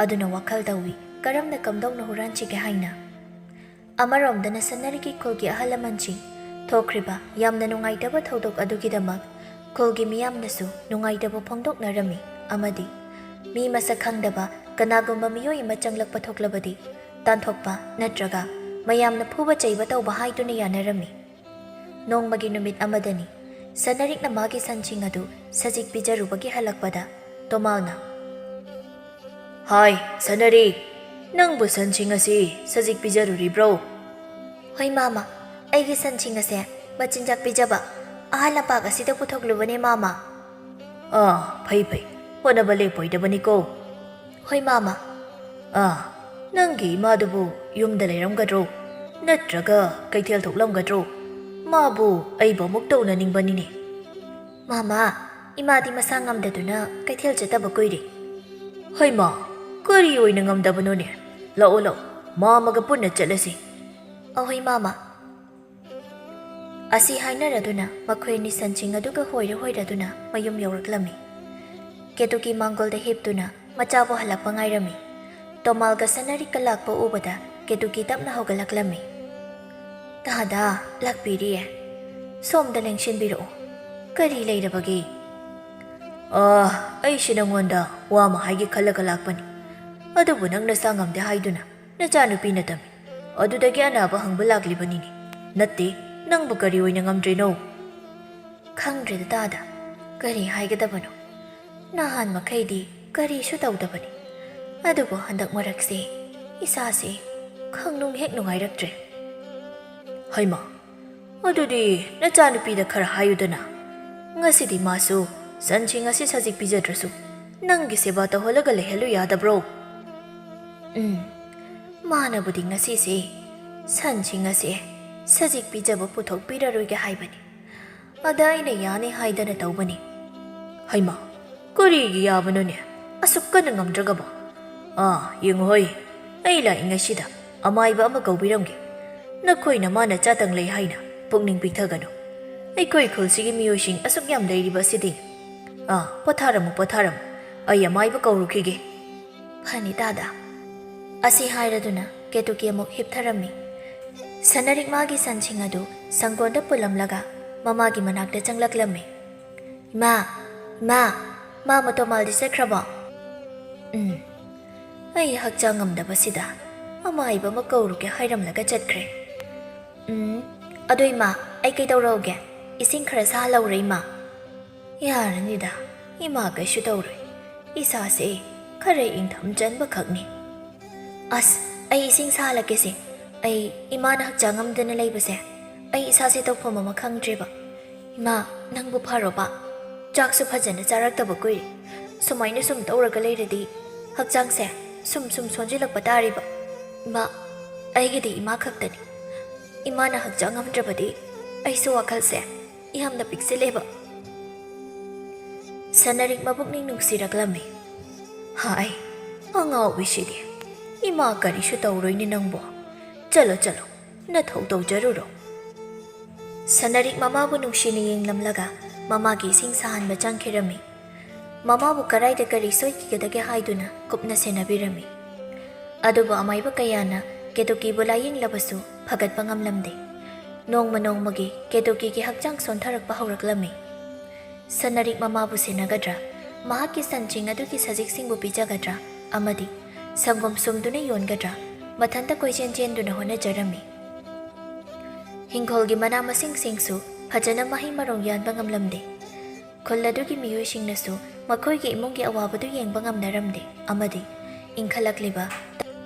ꯑꯗꯨꯅ ꯋꯥꯈꯜ ꯇꯧꯏ, ꯀꯔꯝꯅ ꯀꯝꯗꯧꯅ ꯍꯨꯔꯥꯟꯁꯤꯒꯦ ꯍꯥꯏꯅ꯫ ꯑꯃꯔꯣꯝꯗꯅ ꯁꯅꯔꯤꯛꯀꯤ ꯈꯨꯜꯒꯤ ꯑꯍꯜ ꯂꯃꯟꯁꯤꯡ ꯊꯣꯛꯈ꯭ꯔꯤꯕ ꯌꯥꯝꯅ ꯅꯨꯡꯉꯥꯏꯇꯕ ꯊꯧꯗꯣꯛ ꯑꯗꯨꯒꯤꯗꯃꯛ ꯈꯨꯜꯒꯤ ꯃꯤꯌꯥꯝꯅꯁꯨ ꯅꯨꯡꯉꯥꯏꯇꯕ ꯐꯣꯡꯗꯣꯛꯅꯔꯝꯃꯤ ꯑꯃꯗꯤ ꯃꯤ ꯃꯁꯛ ꯈꯪꯗꯕ ꯀꯅꯥꯒꯨꯝꯕ ꯃꯤꯑꯣꯏ ꯑꯃ ꯆꯪꯂꯛꯄ ꯊꯣꯛꯂꯕꯗꯤ ꯇꯥꯟꯊꯣꯛꯄ ꯅꯠꯇ꯭ꯔꯒ ꯃꯌꯥꯝꯅ ꯐꯨꯕ ꯆꯩꯕ ꯇꯧꯕ ꯍꯥꯏꯗꯨꯅ ꯌꯥꯅꯔꯝꯃꯤ꯫ ꯅꯣꯡꯃꯒꯤ ꯅꯨꯃꯤꯠ ꯑꯃꯗꯅꯤ ꯁꯅꯔꯤꯛꯅ ꯃꯥꯒꯤ ꯁꯟꯁꯤꯡ ꯑꯗꯨ ꯁꯖꯤꯛ ꯄꯤꯖꯔꯨꯕꯒꯤ ꯍꯜꯂꯛꯄꯗ ꯇꯣꯃꯥꯜꯅ, "ꯍꯥꯏ, ꯁꯅꯔꯤꯛ, ꯅꯪꯕꯨ ꯁꯟꯁꯤꯡ ꯑꯁꯤ ꯁꯖꯤꯛ ꯄꯤꯖꯔꯨꯔꯤꯕ꯭ꯔꯣ?" "ꯍꯣꯏ ꯃꯥꯃ, ꯑꯩꯒꯤ ꯁꯟꯁꯤꯡ ꯑꯁꯦ ꯃꯆꯤꯟꯖꯥꯛ ꯄꯤꯖꯕ ꯑꯍꯥ ꯂꯝꯄꯥꯛ ꯑꯁꯤꯗ ꯄꯨꯊꯣꯛꯂꯨꯕꯅꯦ ꯃꯥꯃ꯫" "ꯑꯥ, ꯐꯩ ꯐꯩ, ꯍꯣꯠꯅꯕ ꯂꯦꯞꯄꯣꯏꯗꯕꯅꯤꯀꯣ꯫ ꯍꯣꯏ ꯃꯥꯃ꯫ ꯑꯥ, ꯅꯪꯒꯤ ꯏꯃꯥꯗꯨꯕꯨ ꯌꯨꯝꯗ ꯂꯩꯔꯝꯒꯗ꯭ꯔꯣ? ꯅꯠꯇ꯭ꯔꯒ ꯀꯩꯊꯦꯜ ꯊꯣꯛꯂꯝꯒꯗ꯭ꯔꯣ? ꯃꯥꯕꯨ ꯑꯩꯕꯨ ꯑꯃꯨꯛ ꯇꯧꯅꯅꯤꯡꯕꯅꯤꯅꯦ꯫ ꯃꯥꯃ, ꯏꯃꯥꯗꯤ ꯃꯁꯥ ꯉꯝꯗꯗꯨꯅ ꯀꯩꯊꯦꯜ ꯆꯠꯇꯕ ꯀꯨꯏꯔꯦ꯫ ꯍꯩꯃꯥ, ꯀꯔꯤ ꯑꯣꯏꯅ ꯉꯝꯗꯕꯅꯣꯅꯦ? ꯂꯥꯛꯑꯣ ꯂꯥꯛꯑꯣ, ꯃꯥꯃꯒ ꯄꯨꯟꯅ ꯆꯠꯂꯁꯤ꯫ ꯑꯍꯣꯏ ꯃꯥꯃ꯫ ꯑꯁꯤ ꯍꯥꯏꯅꯔꯗꯨꯅ ꯃꯈꯣꯏ ꯑꯅꯤ ꯁꯟꯁꯤꯡ ꯑꯗꯨꯒ ꯍꯣꯏꯔ ꯍꯣꯏꯔꯗꯨꯅ ꯃꯌꯨꯝ ꯌꯧꯔꯛꯂꯝꯃꯤ꯫ ꯀꯦꯇꯨꯀꯤ ꯃꯥꯡꯒꯣꯜꯗ ꯍꯤꯞꯇꯨꯅ ꯃꯆꯥꯕꯨ ꯍꯜꯂꯛꯄ ꯉꯥꯏꯔꯝꯃꯤ꯫ ꯇꯣꯃꯥꯜꯒ ꯁꯅꯥꯔꯤꯛꯀ ꯂꯥꯛꯄ ꯎꯕꯗ ꯀꯦꯇꯨꯀꯤ ꯇꯞꯅ ꯍꯧꯒꯠꯂꯛꯂꯝꯃꯤ꯫ "ꯇꯥꯗꯥ, ꯂꯥꯛꯄꯤꯔꯤꯌꯦ꯫ ꯁꯣꯝꯗ ꯂꯦꯡꯁꯤꯟꯕꯤꯔꯛꯑꯣ꯫ ꯀꯔꯤ ꯂꯩꯔꯕꯒꯦ?" "ꯑꯥ, ꯑꯩꯁꯦ ꯅꯪꯉꯣꯟꯗ ꯋꯥ ꯑꯃ ꯍꯥꯏꯒꯦ ꯈꯜꯂꯒ ꯂꯥꯛꯄꯅꯤ꯫ ꯑꯗꯨꯕꯨ ꯅꯪ ꯅꯁꯥ ꯉꯝꯗꯦ ꯍꯥꯏꯗꯨꯅ ꯅꯆꯥꯅꯨꯄꯤꯅ ꯇꯝꯃꯤ꯫ ꯑꯗꯨꯗꯒꯤ ꯑꯅꯥꯕ ꯍꯪꯕ ꯂꯥꯛꯂꯤꯕꯅꯤꯅꯦ꯫ ꯅꯠꯇꯦ, ꯅꯪꯕꯨ ꯀꯔꯤ ꯑꯣꯏꯅ ꯉꯝꯗ꯭ꯔꯤꯅꯣ?" ꯈꯪꯗ꯭ꯔꯦꯗ ꯇꯥꯗ, ꯀꯔꯤ ꯍꯥꯏꯒꯗꯕꯅꯣ꯫ ꯅꯍꯥꯟ ꯃꯈꯩꯗꯤ ꯀꯔꯤꯁꯨ ꯇꯧꯗꯕꯅꯤ꯫ ꯑꯗꯨꯕꯨ ꯍꯟꯗꯛ ꯃꯔꯛꯁꯦ ꯏꯁꯥꯁꯦ ꯈꯪꯅꯨꯡ ꯍꯦꯛ ꯅꯨꯡꯉꯥꯏꯔꯛꯇ꯭ꯔꯦ꯫ ꯍꯩꯃꯥ, ꯑꯗꯨꯗꯤ ꯅꯆꯥꯅꯨꯄꯤꯗ ꯈꯔ ꯍꯥꯏꯌꯨꯗꯅ꯫ ꯉꯁꯤꯗꯤ ꯃꯥꯁꯨ ꯁꯟꯁꯤꯡ ꯑꯁꯤ ꯁꯖꯤꯛ ꯄꯤꯖꯗ꯭ꯔꯁꯨ ꯅꯪꯒꯤ ꯁꯦꯕꯥ ꯇꯧꯍꯜꯂꯒ ꯂꯩꯍꯜꯂꯨ ꯌꯥꯗꯕ꯭ꯔꯣ? ꯎꯝ, ꯃꯥꯅꯕꯨꯗꯤ ꯉꯁꯤꯁꯦ ꯁꯟꯁꯤꯡ ꯑꯁꯦ ꯁꯖꯤꯛ ꯄꯤꯖꯕ ꯄꯨꯊꯣꯛꯄꯤꯔꯔꯣꯏꯒꯦ ꯍꯥꯏꯕꯅꯤ꯫ ꯑꯗ ꯑꯩꯅ ꯌꯥꯅꯤ ꯍꯥꯏꯗꯅ ꯇꯧꯕꯅꯤ꯫ ꯍꯩꯃꯥ, ꯀꯔꯤꯒꯤ ꯌꯥꯕꯅꯣꯅꯦ? ꯑꯁꯨꯛ ꯀꯟꯅ ꯉꯝꯗ꯭ꯔꯒꯕꯣ? ꯑꯥ, ꯌꯦꯡꯉꯨꯍꯣꯏ, ꯑꯩ ꯂꯥꯛꯏꯉꯩꯁꯤꯗ ꯑꯃꯥꯏꯕ ꯑꯃ ꯀꯧꯕꯤꯔꯝꯒꯦ꯫ ꯅꯈꯣꯏꯅ ꯃꯥꯅ ꯆꯥꯇꯪ ꯂꯩ ꯍꯥꯏꯅ ꯄꯨꯛꯅꯤꯡ ꯄꯤꯛꯊꯒꯅꯨ꯫ ꯑꯩꯈꯣꯏ ꯈꯨꯜꯁꯤꯒꯤ ꯃꯤꯑꯣꯏꯁꯤꯡ ꯑꯁꯨꯛ ꯌꯥꯝ ꯂꯩꯔꯤꯕ ꯑꯁꯤꯗꯤ꯫ ꯑꯥ, ꯄꯣꯊꯥꯔꯝꯃꯨ, ꯄꯣꯊꯥꯔꯝꯃꯨ꯫ ꯑꯩ ꯑꯃꯥꯏꯕ ꯀꯧꯔꯨꯈꯤꯒꯦ꯫ ꯐꯅꯤ ꯇꯥꯗ꯫ ꯑꯁꯤ ꯍꯥꯏꯔꯗꯨꯅ ꯀꯦꯇꯨꯀꯤ ꯑꯃꯨꯛ ꯍꯤꯞꯊꯔꯝꯃꯤ꯫ ꯁꯅꯔꯤꯛ ꯃꯥꯒꯤ ꯁꯟꯁꯤꯡ ꯑꯗꯨ ꯁꯪꯒꯣꯟꯗ ꯄꯨꯜꯂꯝꯂꯒ ꯃꯃꯥꯒꯤ ꯃꯅꯥꯛꯇ ꯆꯪꯂꯛꯂꯝꯃꯤ꯫ "ꯏꯃꯥ, ꯏꯃꯥ, ꯃꯥ ꯃꯇꯣꯃꯥꯜꯗꯤ ꯆꯠꯈ꯭ꯔꯕꯣ?" "ꯎꯝ, ꯑꯩ ꯍꯛꯆꯥꯡ ꯉꯝꯗꯕꯁꯤꯗ ꯑꯃꯥꯏꯕ ꯑꯃ ꯀꯧꯔꯨꯒꯦ ꯍꯥꯏꯔꯝꯂꯒ ꯆꯠꯈ꯭ꯔꯦ꯫ ꯎꯝ, ꯑꯗꯣ ꯏꯃꯥ, ꯑꯩ ꯀꯩꯗꯧꯔꯛꯎꯒꯦ? ꯏꯁꯤꯡ ꯈꯔ ꯁꯥꯍꯜꯂꯧꯔꯦ ꯏꯃꯥ꯫" "ꯌꯥꯔꯅꯤꯗ, ꯏꯃꯥ ꯀꯩꯁꯨ ꯇꯧꯔꯣꯏ꯫ ꯏꯁꯥꯁꯦ ꯈꯔ ꯏꯪꯊꯝ ꯆꯟꯕ ꯈꯛꯅꯤ꯫" "ꯑꯁ, ꯑꯩ ꯏꯁꯤꯡ ꯁꯥꯍꯜꯂꯛꯀꯦꯁꯦ꯫ ꯑꯩ ꯏꯃꯥꯅ ꯍꯛꯆꯥꯡ ꯉꯝꯗꯅ ꯂꯩꯕꯁꯦ ꯑꯩ ꯏꯁꯥꯁꯦ ꯇꯧꯐꯝ ꯑꯃ ꯈꯪꯗ꯭ꯔꯦꯕ꯫ ꯏꯃꯥ, ꯅꯪꯕꯨ ꯐꯔꯣꯕ? ꯆꯥꯛꯁꯨ ꯐꯖꯅ ꯆꯥꯔꯛꯇꯕ ꯀꯨꯏꯔꯦ꯫ ꯁꯨꯃꯥꯏꯅ ꯁꯨꯝ ꯇꯧꯔꯒ ꯂꯩꯔꯗꯤ ꯍꯛꯆꯥꯡꯁꯦ ꯁꯨꯝ ꯁꯨꯝ ꯁꯣꯟꯖꯤꯜꯂꯛꯄ ꯇꯥꯔꯤꯕ꯫ ꯏꯃꯥ, ꯑꯩꯒꯤꯗꯤ ꯏꯃꯥ ꯈꯛꯇꯅꯤ꯫ ꯏꯃꯥꯅ ꯍꯛꯆꯥꯡ ꯉꯝꯗ꯭ꯔꯕꯗꯤ ꯑꯩꯁꯨ ꯋꯥꯈꯜꯁꯦ ꯌꯥꯝꯅ ꯄꯤꯛꯁꯤꯜꯂꯦꯕ꯫ ꯁꯅꯔꯤꯛ ꯃꯕꯨꯛꯅꯤꯡ ꯅꯨꯡꯁꯤꯔꯛꯂꯝꯃꯤ꯫ ꯍꯥꯏ, ꯑꯉꯥꯎꯕꯤꯁꯤꯗꯤ, ꯏꯃꯥ ꯀꯔꯤꯁꯨ ꯇꯧꯔꯣꯏꯅꯦ ꯅꯪꯕꯣ꯫ ꯆꯠꯂꯣ ꯆꯠꯂꯣ, ꯅꯊꯧ ꯇꯧꯖꯔꯨꯔꯣ꯫ ꯁꯅꯔꯤꯛ ꯃꯃꯥꯕꯨ ꯅꯨꯡꯁꯤꯅ ꯌꯦꯡꯂꯝꯂꯒ ꯃꯃꯥꯒꯤ ꯏꯁꯤꯡ ꯁꯥꯍꯟꯕ ꯆꯪꯈꯤꯔꯝꯃꯤ꯫ ꯃꯃꯥꯕꯨ ꯀꯔꯥꯏꯗ ꯀꯔꯤ ꯁꯣꯏꯈꯤꯒꯗꯒꯦ ꯍꯥꯏꯗꯨꯅ ꯀꯨꯞꯅ ꯁꯦꯟꯅꯕꯤꯔꯝꯃꯤ꯫ ꯑꯗꯨꯕꯨ ꯑꯃꯥꯏꯕ ꯀꯌꯥꯅ ꯀꯦꯇꯨꯀꯤꯕꯨ ꯂꯥꯌꯦꯡꯂꯕꯁꯨ ꯐꯒꯠꯄ ꯉꯝꯂꯝꯗꯦ꯫ ꯅꯣꯡꯃ ꯅꯣꯡꯃꯒꯤ ꯀꯦꯇꯨꯀꯤꯒꯤ ꯍꯛꯆꯥꯡ ꯁꯣꯟꯊꯔꯛꯄ ꯍꯧꯔꯛꯂꯝꯃꯤ꯫ ꯁꯅꯔꯤꯛ ꯃꯃꯥꯕꯨ ꯁꯦꯟꯅꯒꯗ꯭ꯔꯥ, ꯃꯍꯥꯛꯀꯤ ꯁꯟꯁꯤꯡ ꯑꯗꯨꯒꯤ ꯁꯖꯤꯛꯁꯤꯡꯕꯨ ꯄꯤꯖꯒꯗ꯭ꯔꯥ, ꯑꯃꯗꯤ ꯁꯪꯒꯣꯝ ꯁꯨꯝꯗꯨꯅ ꯌꯣꯟꯒꯗ꯭ꯔꯥ, ꯃꯊꯟꯇ ꯀꯣꯏꯆꯦꯟ ꯆꯦꯟꯗꯨꯅ ꯍꯣꯠꯅꯖꯔꯝꯃꯤ꯫ ꯍꯤꯡꯈꯣꯜꯒꯤ ꯃꯅꯥ ꯃꯁꯤꯡꯁꯤꯡꯁꯨ ꯐꯖꯅ ꯃꯍꯩ ꯃꯔꯣꯡ ꯌꯥꯟꯕ ꯉꯝꯂꯝꯗꯦ꯫ ꯈꯨꯜ ꯑꯗꯨꯒꯤ ꯃꯤꯑꯣꯏꯁꯤꯡꯅꯁꯨ ꯃꯈꯣꯏꯒꯤ ꯏꯃꯨꯡꯒꯤ ꯑꯋꯥꯕꯗꯨ ꯌꯦꯡꯕ ꯉꯝꯅꯔꯝꯗꯦ, ꯑꯃꯗꯤ ꯏꯟꯈꯠꯂꯛꯂꯤꯕ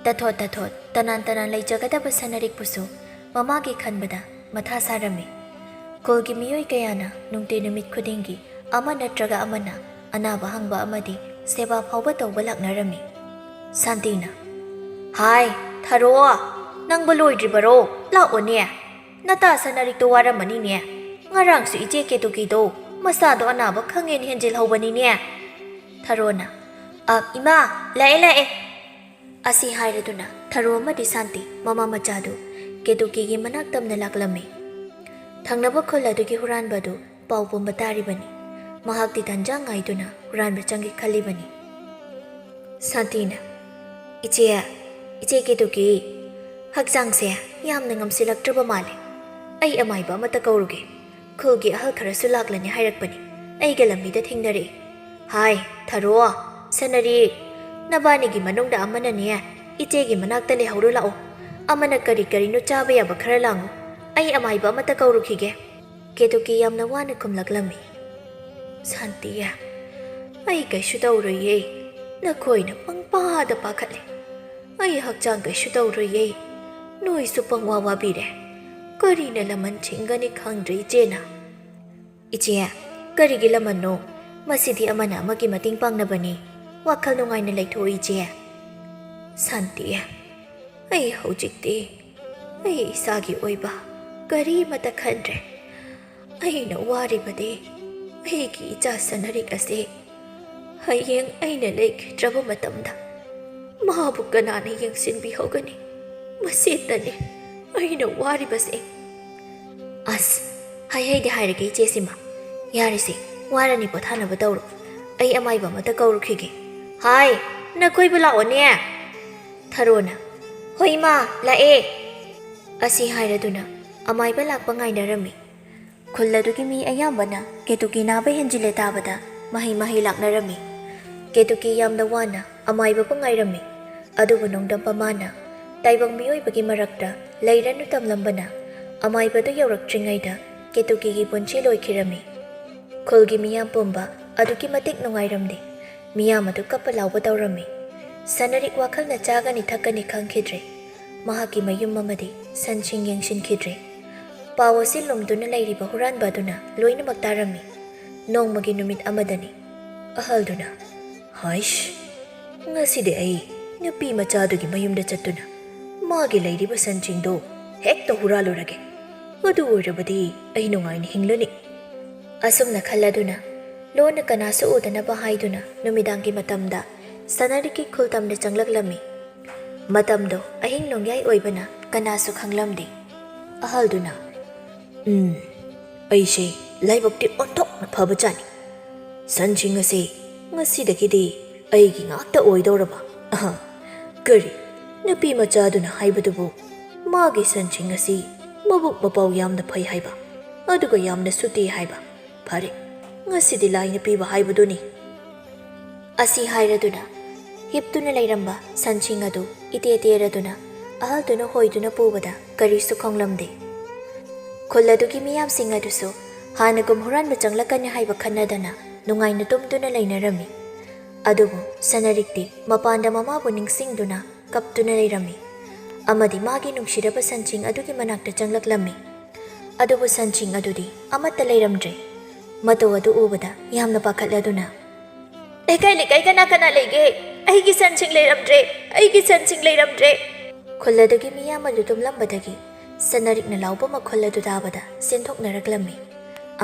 ꯇꯊꯣꯠ ꯇꯊꯣꯠ, ꯇꯅꯥꯟ ꯇꯅꯥꯟ ꯂꯩꯖꯒꯗꯕ ꯁꯅꯔꯤꯛꯄꯨꯁꯨ ꯃꯃꯥꯒꯤ ꯈꯟꯕꯗ ꯃꯊꯥ ꯁꯥꯔꯝꯃꯤ꯫ ꯈꯨꯜꯒꯤ ꯃꯤꯑꯣꯏ ꯀꯌꯥꯅ ꯅꯨꯡꯇꯤ ꯅꯨꯃꯤꯠ ꯈꯨꯗꯤꯡꯒꯤ ꯑꯃ ꯅꯠꯇ꯭ꯔꯒ ꯑꯃꯅ ꯑꯅꯥꯕ ꯍꯪꯕ ꯑꯃꯗꯤ ꯁꯦꯕꯥ ꯐꯥꯎꯕ ꯇꯧꯕ ꯂꯥꯛꯅꯔꯝꯃꯤ꯫ ꯁꯥꯟꯇꯤꯅ, "ꯍꯥꯏ, ꯊꯔꯣ, ꯅꯪꯕꯨ ꯂꯣꯏꯗ꯭ꯔꯤꯕꯔꯣ? ꯂꯥꯛꯑꯣꯅꯦ꯫ ꯅꯇꯥ ꯁꯅꯔꯤꯛꯇꯣ ꯋꯥꯔꯝꯃꯅꯤꯅꯦ꯫ ꯉꯔꯥꯡꯁꯨ ꯏꯆꯦ ꯀꯦꯇꯨꯀꯤꯗꯣ ꯃꯁꯥꯗꯣ ꯑꯅꯥꯕ ꯈꯪꯍꯦꯟ ꯍꯦꯟꯖꯤꯜꯍꯧꯕꯅꯤꯅꯦ꯫" ꯊꯔꯣꯅ, "ꯑ, ꯏꯃꯥ, ꯂꯥꯛꯑꯦ, ꯂꯥꯛꯑꯦ꯫" ꯑꯁꯤ ꯍꯥꯏꯔꯗꯨꯅ ꯊꯔꯣ ꯑꯃꯗꯤ ꯁꯥꯟꯇꯤ ꯃꯃꯥ ꯃꯆꯥꯗꯨ ꯀꯦꯇꯨꯀꯤꯒꯤ ꯃꯅꯥꯛ ꯇꯝꯅ ꯂꯥꯛꯂꯝꯃꯤ꯫ ꯊꯪꯅꯕ ꯈꯨꯜ ꯑꯗꯨꯒꯤ ꯍꯨꯔꯥꯟꯕ ꯑꯗꯨ ꯄꯥꯎ ꯄꯨꯝꯕ ꯇꯥꯔꯤꯕꯅꯤ꯫ ꯃꯍꯥꯛꯇꯤ ꯇꯟꯖꯥ ꯉꯥꯏꯗꯨꯅ ꯍꯨꯔꯥꯟꯕ ꯆꯪꯒꯦ ꯈꯜꯂꯤꯕꯅꯤ꯫ ꯁꯥꯟꯇꯤꯅ, "ꯏꯆꯦ, ꯏꯆꯦ ꯀꯦꯇꯨꯀꯤ, ꯍꯛꯆꯥꯡꯁꯦ ꯌꯥꯝꯅ ꯉꯝꯁꯤꯜꯂꯛꯇ꯭ꯔꯕ ꯃꯥꯜꯂꯦ꯫ ꯑꯩ ꯑꯃꯥꯏꯕ ꯑꯃꯠꯇ ꯀꯧꯔꯨꯒꯦ꯫ ꯈꯨꯜꯒꯤ ꯑꯍꯜ ꯈꯔꯁꯨ ꯂꯥꯛꯂꯅꯤ ꯍꯥꯏꯔꯛꯄꯅꯤ꯫ ꯑꯩꯒ ꯂꯝꯕꯤꯗ ꯊꯦꯡꯅꯔꯛꯏ꯫ ꯍꯥꯏ, ꯊꯔꯣ, ꯁꯅꯔꯤ, ꯅꯕꯥꯅꯤꯒꯤ ꯃꯅꯨꯡꯗ ꯑꯃꯅꯅꯦ ꯏꯆꯦꯒꯤ ꯃꯅꯥꯛꯇ ꯂꯩꯍꯧꯔꯨ ꯂꯥꯛꯑꯣ꯫ ꯑꯃꯅ ꯀꯔꯤ ꯀꯔꯤꯅꯣ ꯆꯥꯕ ꯌꯥꯕ ꯈꯔ ꯂꯥꯡꯉꯨ꯫ ꯑꯩ ꯑꯃꯥꯏꯕ ꯑꯃꯠꯇ ꯀꯧꯔꯨꯈꯤꯒꯦ꯫" ꯀꯦꯇꯨꯀꯤ ꯌꯥꯝꯅ ꯋꯥꯅ ꯈꯨꯝꯂꯛꯂꯝꯃꯤ꯫ "ꯁꯥꯟꯇꯤ, ꯑꯩ ꯀꯩꯁꯨ ꯇꯧꯔꯣꯏꯌꯦ꯫ ꯅꯈꯣꯏꯅ ꯄꯪꯄꯥꯗ ꯄꯥꯈꯠꯂꯦ꯫ ꯑꯩ ꯍꯛꯆꯥꯡ ꯀꯩꯁꯨ ꯇꯧꯔꯣꯏꯌꯦ꯫ ꯅꯣꯏꯁꯨ ꯄꯪꯋꯥ ꯋꯥꯕꯤꯔꯦ꯫ ꯀꯔꯤꯅ ꯂꯃꯟ ꯆꯤꯡꯒꯅꯤ ꯈꯪꯗ꯭ꯔꯦ ꯏꯆꯦꯅ꯫" "ꯏꯆꯦ, ꯀꯔꯤꯒꯤ ꯂꯃꯟꯅꯣ? "ꯃꯁꯤꯗꯤ ꯑꯃꯅ ꯑꯃꯒꯤ ꯃꯇꯦꯡ ꯄꯥꯡꯅꯕꯅꯤ꯫ ꯋꯥꯈꯜ ꯅꯨꯡꯉꯥꯏꯅ ꯂꯩꯊꯣꯛꯎ, ꯏꯆꯦ꯫" "ꯁꯥꯟꯇꯤ, ꯑꯩ ꯍꯧꯖꯤꯛꯇꯤ ꯑꯩ ꯏꯁꯥꯒꯤ ꯑꯣꯏꯕ ꯀꯔꯤꯃꯠꯇ ꯈꯟꯗ꯭ꯔꯦ꯫ ꯑꯩꯅ ꯋꯥꯔꯤꯕꯗꯤ ꯑꯩꯒꯤ ꯏꯆꯥ ꯁꯅꯔꯤꯛ ꯑꯁꯤ ꯍꯌꯦꯡ ꯑꯩꯅ ꯂꯩꯈꯤꯗ꯭ꯔꯕ ꯃꯇꯝꯗ ꯃꯥꯕꯨ ꯀꯅꯥꯅ ꯌꯦꯡꯁꯤꯟꯕꯤꯍꯧꯒꯅꯤ? ꯃꯁꯤꯇꯅꯤ ꯑꯩꯅ ꯋꯥꯔꯤꯕꯁꯦ꯫" "ꯑꯁ, ꯍꯥꯏ ꯍꯩꯗꯤ ꯍꯥꯏꯔꯒꯦ, ꯏꯆꯦ ꯁꯤꯃꯥ꯫ ꯌꯥꯔꯦꯁꯦ, ꯋꯥꯔꯅꯤ, ꯄꯣꯊꯥꯅꯕ ꯇꯧꯔꯣ꯫ ꯑꯩ ꯑꯃꯥꯏꯕ ꯑꯃꯠꯇ ꯀꯧꯔꯨꯈꯤꯒꯦ꯫" "ꯍꯥꯏ, ꯅꯈꯣꯏꯕꯨ ꯂꯥꯛꯑꯣꯅꯦ꯫" ꯊꯔꯣꯅ, "ꯍꯣꯏ ꯏꯃꯥ, ꯂꯥꯛꯑꯦ꯫" ꯑꯁꯤ ꯍꯥꯏꯔꯗꯨꯅ ꯑꯃꯥꯏꯕ ꯂꯥꯛꯄ ꯉꯥꯏꯅꯔꯝꯃꯤ꯫ ꯈꯨꯜ ꯑꯗꯨꯒꯤ ꯃꯤ ꯑꯌꯥꯝꯕꯅ ꯀꯦꯇꯨꯀꯤ ꯅꯥꯕ ꯍꯦꯟꯖꯤꯜꯂꯦ ꯇꯥꯕꯗ ꯃꯍꯩ ꯃꯍꯩ ꯂꯥꯛꯅꯔꯝꯃꯤ꯫ ꯀꯦꯇꯨꯀꯤ ꯌꯥꯝꯅ ꯋꯥꯅ ꯑꯃꯥꯏꯕꯕꯨ ꯉꯥꯏꯔꯝꯃꯤ꯫ ꯑꯗꯨꯕꯨ ꯅꯣꯡꯗꯝꯕ ꯃꯥꯅ ꯇꯥꯏꯕꯪ ꯃꯤꯑꯣꯏꯕꯒꯤ ꯃꯔꯛꯇ ꯂꯩꯔꯅꯨ ꯇꯝꯂꯝꯕꯅ ꯑꯃꯥꯏꯕꯗꯨ ꯌꯧꯔꯛꯇ꯭ꯔꯤꯉꯩꯗ ꯀꯦꯇꯨꯀꯤꯒꯤ ꯄꯨꯟꯁꯤ ꯂꯣꯏꯈꯤꯔꯝꯃꯤ꯫ ꯈꯨꯜꯒꯤ ꯃꯤꯌꯥꯝ ꯄꯨꯝꯕ ꯑꯗꯨꯛꯀꯤ ꯃꯇꯤꯛ ꯅꯨꯡꯉꯥꯏꯔꯝꯗꯦ꯫ ꯃꯤꯌꯥꯝ ꯑꯗꯨ ꯀꯞꯄ ꯂꯥꯎꯕ ꯇꯧꯔꯝꯃꯤ꯫ ꯁꯅꯔꯤꯛ ꯋꯥꯈꯜꯅ ꯆꯥꯒꯅꯤ ꯊꯛꯀꯅꯤ ꯈꯪꯈꯤꯗ꯭ꯔꯦ꯫ ꯃꯍꯥꯛꯀꯤ ꯃꯌꯨꯝ ꯑꯃꯗꯤ ꯁꯟꯁꯤꯡ ꯌꯦꯡꯁꯤꯟꯈꯤꯗ꯭ꯔꯦ꯫ ꯄꯥꯎ ꯑꯁꯤ ꯂꯨꯝꯗꯨꯅ ꯂꯩꯔꯤꯕ ꯍꯨꯔꯥꯟꯕ ꯑꯗꯨꯅ ꯂꯣꯏꯅꯃꯛ ꯇꯥꯔꯝꯃꯤ꯫ ꯅꯣꯡꯃꯒꯤ ꯅꯨꯃꯤꯠ ꯑꯃꯗꯅꯤ꯫ ꯑꯍꯜꯗꯨꯅ, "ꯍꯥꯏꯁ, ꯉꯁꯤꯗꯤ ꯑꯩ ꯅꯨꯄꯤ ꯃꯆꯥꯗꯨꯒꯤ ꯃꯌꯨꯝꯗ ꯆꯠꯇꯨꯅ ꯃꯥꯒꯤ ꯂꯩꯔꯤꯕ ꯁꯟꯁꯤꯡꯗꯨ ꯍꯦꯛꯇ ꯍꯨꯔꯥꯜꯂꯨꯔꯒꯦ꯫ ꯑꯗꯨ ꯑꯣꯏꯔꯕꯗꯤ ꯑꯩ ꯅꯨꯡꯉꯥꯏꯅ ꯍꯤꯡꯂꯅꯤ꯫" ꯑꯁꯨꯝꯅ ꯈꯜꯂꯗꯨꯅ ꯂꯣꯟꯅ ꯀꯅꯥꯁꯨ ꯎꯗꯅꯕ ꯍꯥꯏꯗꯨꯅ ꯅꯨꯃꯤꯗꯥꯡꯒꯤ ꯃꯇꯝꯗ ꯁꯅꯔꯤꯛꯀꯤ ꯈꯨꯜꯇꯝꯗ ꯆꯪꯂꯛꯂꯝꯃꯤ꯫ ꯃꯇꯝꯗꯣ ꯑꯍꯤꯡ ꯅꯣꯡꯌꯥꯏ ꯑꯣꯏꯕꯅ ꯀꯅꯥꯁꯨ ꯈꯪꯂꯝꯗꯦ꯫ ꯑꯍꯜꯗꯨꯅ, "ꯎꯝ, ꯑꯩꯁꯦ ꯂꯥꯏꯕꯛꯇꯤ ꯑꯣꯟꯊꯣꯛꯅ ꯐꯕꯖꯥꯠꯅꯤ꯫ ꯁꯟꯁꯤꯡ ꯑꯁꯤ ꯉꯁꯤꯗꯒꯤꯗꯤ ꯑꯩꯒꯤ ꯉꯥꯛꯇ ꯑꯣꯏꯗꯧꯔꯕ꯫ ꯑꯍ, ꯀꯔꯤ, ꯅꯨꯄꯤ ꯃꯆꯥꯗꯨꯅ ꯍꯥꯏꯕꯗꯨꯕꯨ ꯃꯥꯒꯤ ꯁꯟꯁꯤꯡ ꯑꯁꯤ ꯃꯕꯨꯛ ꯃꯄꯥꯎ ꯌꯥꯝꯅ ꯐꯩ ꯍꯥꯏꯕ, ꯑꯗꯨꯒ ꯌꯥꯝꯅꯁꯨ ꯇꯦ ꯍꯥꯏꯕ? ꯐꯔꯦ, ꯉꯁꯤꯗꯤ ꯂꯥꯏꯅ ꯄꯤꯕ ꯍꯥꯏꯕꯗꯨꯅꯤ꯫" ꯑꯁꯤ ꯍꯥꯏꯔꯗꯨꯅ ꯍꯤꯞꯇꯨꯅ ꯂꯩꯔꯝꯕ ꯁꯟꯁꯤꯡ ꯑꯗꯨ ꯏꯇꯦ ꯇꯦꯔꯗꯨꯅ ꯑꯍꯜꯗꯨꯅ ꯍꯣꯏꯗꯨꯅ ꯄꯨꯕꯗ ꯀꯔꯤꯁꯨ ꯈꯣꯡꯂꯝꯗꯦ꯫ ꯈꯨꯜ ꯑꯗꯨꯒꯤ ꯃꯤꯌꯥꯝꯁꯤꯡ ꯑꯗꯨꯁꯨ ꯍꯥꯟꯅꯒꯨꯝ ꯍꯨꯔꯥꯟꯕ ꯆꯪꯂꯛꯀꯅꯤ ꯍꯥꯏꯕ ꯈꯟꯅꯗꯅ ꯅꯨꯡꯉꯥꯏꯅ ꯇꯨꯝꯗꯨꯅ ꯂꯩꯅꯔꯝꯃꯤ꯫ ꯑꯗꯨꯕꯨ ꯁꯅꯔꯤꯛꯇꯤ ꯃꯄꯥꯟꯗ ꯃꯃꯥꯕꯨ ꯅꯤꯡꯁꯤꯡꯗꯨꯅ ꯀꯞꯇꯨꯅ ꯂꯩꯔꯝꯃꯤ ꯑꯃꯗꯤ ꯃꯥꯒꯤ ꯅꯨꯡꯁꯤꯔꯕ ꯁꯟꯁꯤꯡ ꯑꯗꯨꯒꯤ ꯃꯅꯥꯛꯇ ꯆꯪꯂꯛꯂꯝꯃꯤ꯫ ꯑꯗꯨꯕꯨ ꯁꯟꯁꯤꯡ ꯑꯗꯨꯗꯤ ꯑꯃꯠꯇ ꯂꯩꯔꯝꯗ꯭ꯔꯦ꯫ ꯃꯇꯧ ꯑꯗꯨ ꯎꯕꯗ ꯌꯥꯝꯅ ꯄꯥꯈꯠꯂꯗꯨꯅ, "ꯂꯩꯀꯥꯏ ꯂꯩꯀꯥꯏ ꯀꯅꯥ ꯀꯅꯥ ꯂꯩꯒꯦ? ꯑꯩꯒꯤ ꯁꯟꯁꯤꯡ ꯂꯩꯔꯝꯗ꯭ꯔꯦ! ꯑꯩꯒꯤ ꯁꯟꯁꯤꯡ ꯂꯩꯔꯝꯗ꯭ꯔꯦ!" ꯈꯨꯜ ꯑꯗꯨꯒꯤ ꯃꯤꯌꯥꯝ ꯑꯗꯨ ꯇꯨꯝꯂꯝꯕꯗꯒꯤ ꯁꯅꯥꯔꯤꯛꯅ ꯂꯥꯎꯕ ꯃꯈꯣꯜ ꯑꯗꯨ ꯇꯥꯕꯗ ꯆꯦꯟꯊꯣꯛꯅꯔꯛꯂꯝꯃꯤ꯫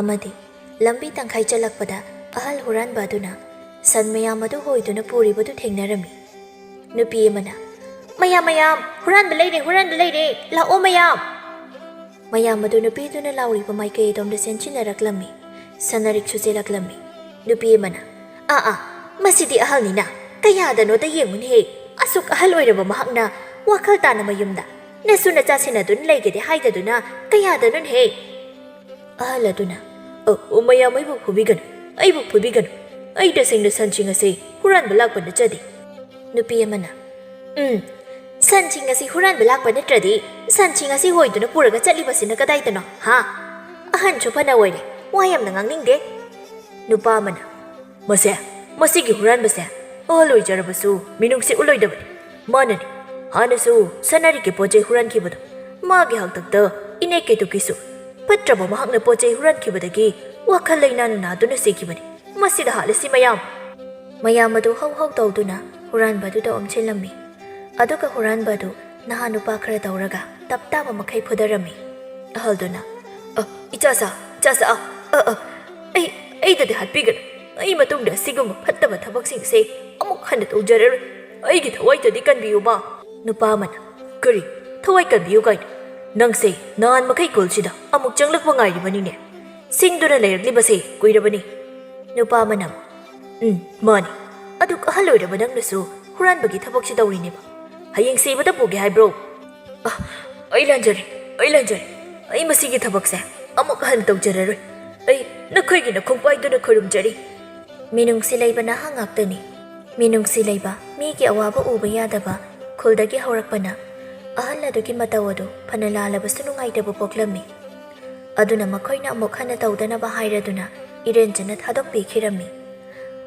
ꯑꯃꯗꯤ ꯂꯝꯕꯤ ꯇꯪꯈꯥꯏ ꯆꯠꯂꯛꯄꯗ ꯑꯍꯜ ꯍꯨꯔꯥꯟꯕ ꯑꯗꯨꯅ ꯁꯟ ꯃꯌꯥꯝ ꯑꯗꯨ ꯍꯣꯏꯗꯨꯅ ꯄꯨꯔꯤꯕꯗꯨ ꯊꯦꯡꯅꯔꯝꯃꯤ꯫ ꯅꯨꯄꯤ ꯑꯃꯅ, "ꯃꯌꯥꯝ, ꯃꯌꯥꯝ, ꯍꯨꯔꯥꯟꯕ ꯂꯩꯔꯦ, ꯍꯨꯔꯥꯟꯕ ꯂꯩꯔꯦ, ꯂꯥꯛꯑꯣ ꯃꯌꯥꯝ!" ꯃꯌꯥꯝ ꯑꯗꯨ ꯅꯨꯄꯤꯗꯨꯅ ꯂꯥꯎꯔꯤꯕ ꯃꯥꯏꯀꯩ ꯑꯗꯣꯝꯗ ꯆꯦꯟꯁꯤꯟꯅꯔꯛꯂꯝꯃꯤ꯫ ꯁꯅꯥꯔꯤꯛꯁꯨ ꯆꯦꯜꯂꯛꯂꯝꯃꯤ꯫ ꯅꯨꯄꯤ ꯑꯃꯅ, "ꯑꯥ, ꯑꯥ, ꯃꯁꯤꯗꯤ ꯑꯍꯜꯅꯤꯅ, ꯀꯌꯥꯗꯅꯣꯗ ꯌꯦꯡꯉꯨꯅꯦꯍꯦ, ꯑꯁꯨꯛ ꯑꯍꯜ ꯑꯣꯏꯔꯕ ꯃꯍꯥꯛꯅ ꯋꯥꯈꯜ ꯇꯥꯅ ꯃꯌꯨꯝꯗ ꯅꯁꯨ ꯅꯆꯥ ꯁꯦꯟꯅꯗꯨꯅ ꯂꯩꯒꯦꯗꯤ ꯍꯥꯏꯗꯗꯨꯅ ꯀꯌꯥꯗꯅꯣꯅꯦꯍꯦ?" ꯑꯍꯜ ꯑꯗꯨꯅ, "ꯑ, ꯑꯣ, ꯃꯌꯥꯝ ꯑꯩꯕꯨ ꯐꯨꯕꯤꯒꯅꯨ, ꯑꯩꯕꯨ ꯐꯨꯕꯤꯒꯅꯨ꯫ ꯑꯩ ꯇꯁꯦꯡꯅ ꯁꯟꯁꯤꯡ ꯑꯁꯤ ꯍꯨꯔꯥꯟꯕ ꯂꯥꯛꯄ ꯅꯠꯆꯗꯦ꯫" ꯅꯨꯄꯤ ꯑꯃꯅ, "ꯎꯝ, ꯁꯟꯁꯤꯡ ꯑꯁꯤ ꯍꯨꯔꯥꯟꯕ ꯂꯥꯛꯄ ꯅꯠꯇ꯭ꯔꯗꯤ ꯁꯟꯁꯤꯡ ꯑꯁꯤ ꯍꯣꯏꯗꯨꯅ ꯄꯨꯔꯒ ꯆꯠꯂꯤꯕꯁꯤꯅ ꯀꯗꯥꯏꯗꯅꯣ, ꯍꯥ? ꯑꯍꯟꯁꯨ ꯐꯅ ꯑꯣꯏꯔꯦ, ꯋꯥ ꯌꯥꯝꯅ ꯉꯥꯡꯅꯤꯡꯗꯦ꯫" ꯅꯨꯄꯥ ꯑꯃꯅ, "ꯃꯁꯦ, ꯃꯁꯤꯒꯤ ꯍꯨꯔꯥꯟꯕꯁꯦ ꯑꯍꯜ ꯑꯣꯏꯖꯔꯕꯁꯨ ꯃꯤꯅꯨꯡꯁꯤ ꯎꯠꯂꯣꯏꯗꯕꯅꯤ꯫ ꯃꯥꯅꯅꯤ ꯍꯥꯟꯅꯁꯨ ꯁꯅꯥꯔꯤꯛꯀꯤ ꯄꯣꯠ ꯆꯩ ꯍꯨꯔꯥꯟꯈꯤꯕꯗꯣ꯫ ꯃꯥꯒꯤ ꯍꯥꯛꯇꯛꯇ ꯏꯅꯦ ꯀꯦꯇꯨꯀꯤꯁꯨ ꯐꯠꯇ꯭ꯔꯕ ꯃꯍꯥꯛꯅ ꯄꯣꯠ ꯆꯩ ꯍꯨꯔꯥꯟꯈꯤꯕꯗꯒꯤ ꯋꯥꯈꯜ ꯂꯩꯅꯥꯅ ꯅꯥꯗꯨꯅ ꯁꯤꯈꯤꯕꯅꯤ꯫ ꯃꯁꯤꯗ ꯍꯥꯠꯂꯁꯤ ꯃꯌꯥꯝ꯫" ꯃꯌꯥꯝ ꯑꯗꯨ ꯍꯧ ꯍꯧ ꯇꯧꯗꯨꯅ ꯍꯨꯔꯥꯟꯕ ꯑꯗꯨꯗ ꯑꯣꯝꯁꯤꯜꯂꯝꯃꯤ꯫ ꯑꯗꯨꯒ ꯍꯨꯔꯥꯟꯕ ꯑꯗꯨ ꯅꯍꯥ ꯅꯨꯄꯥ ꯈꯔ ꯇꯧꯔꯒ ꯇꯞ ꯇꯥꯕ ꯃꯈꯩ ꯐꯨꯗꯔꯝꯃꯤ꯫ ꯑꯍꯜꯗꯨꯅ, "ꯑ, ꯏꯆꯥꯁꯥ, ꯏꯆꯥꯁꯥ, ꯑ, ꯑ, ꯑ, ꯑꯩ, ꯑꯩꯗꯗꯤ ꯍꯥꯠꯄꯤꯒꯅꯨ꯫ ꯑꯩ ꯃꯇꯨꯡꯗ ꯑꯁꯤꯒꯨꯝꯕ ꯐꯠꯇꯕ ꯊꯕꯛꯁꯤꯡꯁꯦ ꯑꯃꯨꯛ ꯍꯟꯅ ꯇꯧꯖꯔꯔꯣꯏ꯫ ꯑꯩꯒꯤ ꯊꯋꯥꯏꯗꯗꯤ ꯀꯟꯕꯤꯌꯨꯕ꯫" ꯅꯨꯄꯥ ꯑꯃꯅ, "ꯀꯔꯤ? ꯊꯋꯥꯏ ꯀꯟꯕꯤꯌꯨ ꯀꯥꯏꯅ? ꯅꯪꯁꯦ ꯅꯍꯥꯟ ꯃꯈꯩ ꯈꯨꯜꯁꯤꯗ ꯑꯃꯨꯛ ꯆꯪꯂꯛꯄ ꯉꯥꯏꯔꯤꯕꯅꯤꯅꯦ꯫ ꯁꯤꯡꯗꯨꯅ ꯂꯩꯔꯛꯂꯤꯕꯁꯦ ꯀꯨꯏꯔꯕꯅꯤ꯫" ꯅꯨꯄꯥ ꯑꯃꯅ, "ꯎꯝ, ꯃꯥꯅꯤ꯫ ꯑꯗꯨꯛ ꯑꯍꯜ ꯑꯣꯏꯔꯕ ꯅꯪꯅꯁꯨ ꯍꯨꯔꯥꯟꯕꯒꯤ ꯊꯕꯛꯁꯤ ꯇꯧꯔꯤꯅꯦꯕ꯫ ꯍꯌꯦꯡ ꯁꯤꯕꯗ ꯄꯨꯒꯦ ꯍꯥꯏꯕ꯭ꯔꯣ?" "ꯑ, ꯑꯩ ꯂꯥꯟꯖꯔꯦ, ꯑꯩ ꯂꯥꯟꯖꯔꯦ꯫ ꯑꯩ ꯃꯁꯤꯒꯤ ꯊꯕꯛꯁꯦ ꯑꯃꯨꯛ ꯍꯟꯅ ꯇꯧꯖꯔꯔꯣꯏ꯫ ꯑꯩ ꯅꯈꯣꯏꯒꯤ ꯅꯈꯣꯡꯄꯥꯏꯗꯨꯅ ꯈꯨꯔꯨꯝꯖꯔꯤ꯫" ꯃꯤꯅꯨꯡꯁꯤ ꯂꯩꯕ ꯅꯍꯥ ꯉꯥꯛꯇꯅꯤ꯫ ꯃꯤꯅꯨꯡꯁꯤ ꯂꯩꯕ, ꯃꯤꯒꯤ ꯑꯋꯥꯕ ꯎꯕ ꯌꯥꯗꯕ ꯈꯨꯜꯗꯒꯤ ꯍꯧꯔꯛꯄꯅ ꯑꯍꯜ ꯑꯗꯨꯒꯤ ꯃꯇꯧ ꯑꯗꯨ ꯐꯅ ꯂꯥꯜꯂꯕꯁꯨ ꯅꯨꯡꯉꯥꯏꯇꯕ ꯄꯣꯛꯂꯝꯃꯤ꯫ ꯑꯗꯨꯅ ꯃꯈꯣꯏꯅ ꯑꯃꯨꯛ ꯍꯟꯅ ꯇꯧꯗꯅꯕ ꯍꯥꯏꯔꯗꯨꯅ ꯏꯔꯦꯟꯖꯅ ꯊꯥꯗꯣꯛꯄꯤꯈꯤꯔꯝꯃꯤ꯫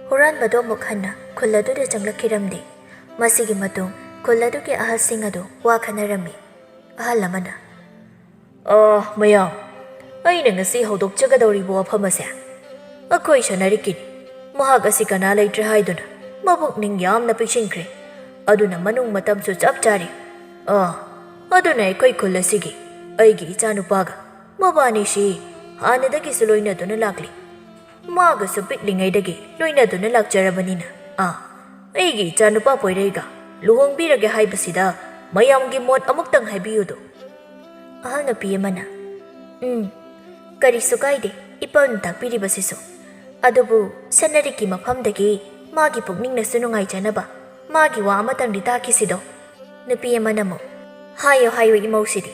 ꯍꯨꯔꯥꯟꯕꯗꯨ ꯑꯃꯨꯛ ꯍꯟꯅ ꯈꯨꯜ ꯑꯗꯨꯗ ꯆꯪꯂꯛꯈꯤꯔꯝꯗꯦ꯫ ꯃꯁꯤꯒꯤ ꯃꯇꯨꯡ ꯈꯨꯜ ꯑꯗꯨꯒꯤ ꯑꯍꯜꯁꯤꯡ ꯑꯗꯨ ꯋꯥ ꯈꯟꯅꯔꯝꯃꯤ꯫ ꯑꯍꯜ ꯑꯃꯅ, "ꯑ, ꯃꯌꯥꯝ, ꯑꯩꯅ ꯉꯁꯤ ꯍꯧꯗꯣꯛꯆꯒꯗꯧꯔꯤꯕ ꯋꯥꯐꯝ ꯑꯁꯦ "ꯑꯩꯈꯣꯏ ꯁꯅꯔꯤꯛꯀꯤꯅꯤ꯫ ꯃꯍꯥꯛ ꯑꯁꯤ ꯀꯅꯥ ꯂꯩꯇ꯭ꯔꯦ ꯍꯥꯏꯗꯨꯅ ꯃꯄꯨꯛꯅꯤꯡ ꯌꯥꯝꯅ ꯄꯤꯛꯁꯤꯟꯈ꯭ꯔꯦ꯫ ꯑꯗꯨꯅ ꯃꯅꯨꯡ ꯃꯇꯝꯁꯨ ꯆꯞ ꯆꯥꯔꯦ꯫ ꯑꯥ, ꯑꯗꯨꯅ ꯑꯩꯈꯣꯏ ꯈꯨꯜ ꯑꯁꯤꯒꯤ ꯑꯩꯒꯤ ꯏꯆꯥꯅꯨꯄꯥꯒ ꯃꯕꯥꯅꯤꯁꯤ ꯍꯥꯟꯅꯗꯒꯤꯁꯨ ꯂꯣꯏꯅꯗꯨꯅ ꯂꯥꯛꯂꯤ꯫ ꯃꯥꯒꯁꯨ ꯄꯤꯛꯂꯤꯉꯩꯗꯒꯤ ꯂꯣꯏꯅꯗꯨꯅ ꯂꯥꯛꯆꯔꯕꯅꯤꯅ, ꯑꯥ, ꯑꯩꯒꯤ ꯏꯆꯥꯅꯨꯄꯥ ꯄꯣꯏꯔꯩꯒ ꯂꯨꯍꯣꯡꯕꯤꯔꯒꯦ ꯍꯥꯏꯕꯁꯤꯗ ꯃꯌꯥꯝꯒꯤ ꯃꯣꯠ ꯑꯃꯨꯛꯇꯪ ꯍꯥꯏꯕꯤꯌꯨꯗꯣ꯫" ꯑꯍꯜ ꯅꯨꯄꯤ ꯑꯃꯅ, "ꯎꯝ, ꯀꯔꯤꯁꯨ ꯀꯥꯏꯗꯦ, ꯏꯄꯥꯅ ꯇꯥꯛꯄꯤꯔꯤꯕꯁꯤꯁꯨ꯫ ꯑꯗꯨꯕꯨ ꯁꯅꯔꯤꯛꯀꯤ ꯃꯐꯝꯗꯒꯤ ꯃꯥꯒꯤ ꯄꯨꯛꯅꯤꯡꯅꯁꯨ ꯅꯨꯡꯉꯥꯏꯖꯅꯕ ꯃꯥꯒꯤ ꯋꯥ ꯑꯃꯇꯪꯗꯤ ꯇꯥꯈꯤꯁꯤꯗꯣ꯫" ꯅꯨꯄꯤ ꯑꯃꯅ ꯑꯃꯨꯛ, "ꯍꯥꯏꯌꯣ, ꯍꯥꯏꯌꯣ, ꯏꯃꯧꯁꯤꯗꯤ꯫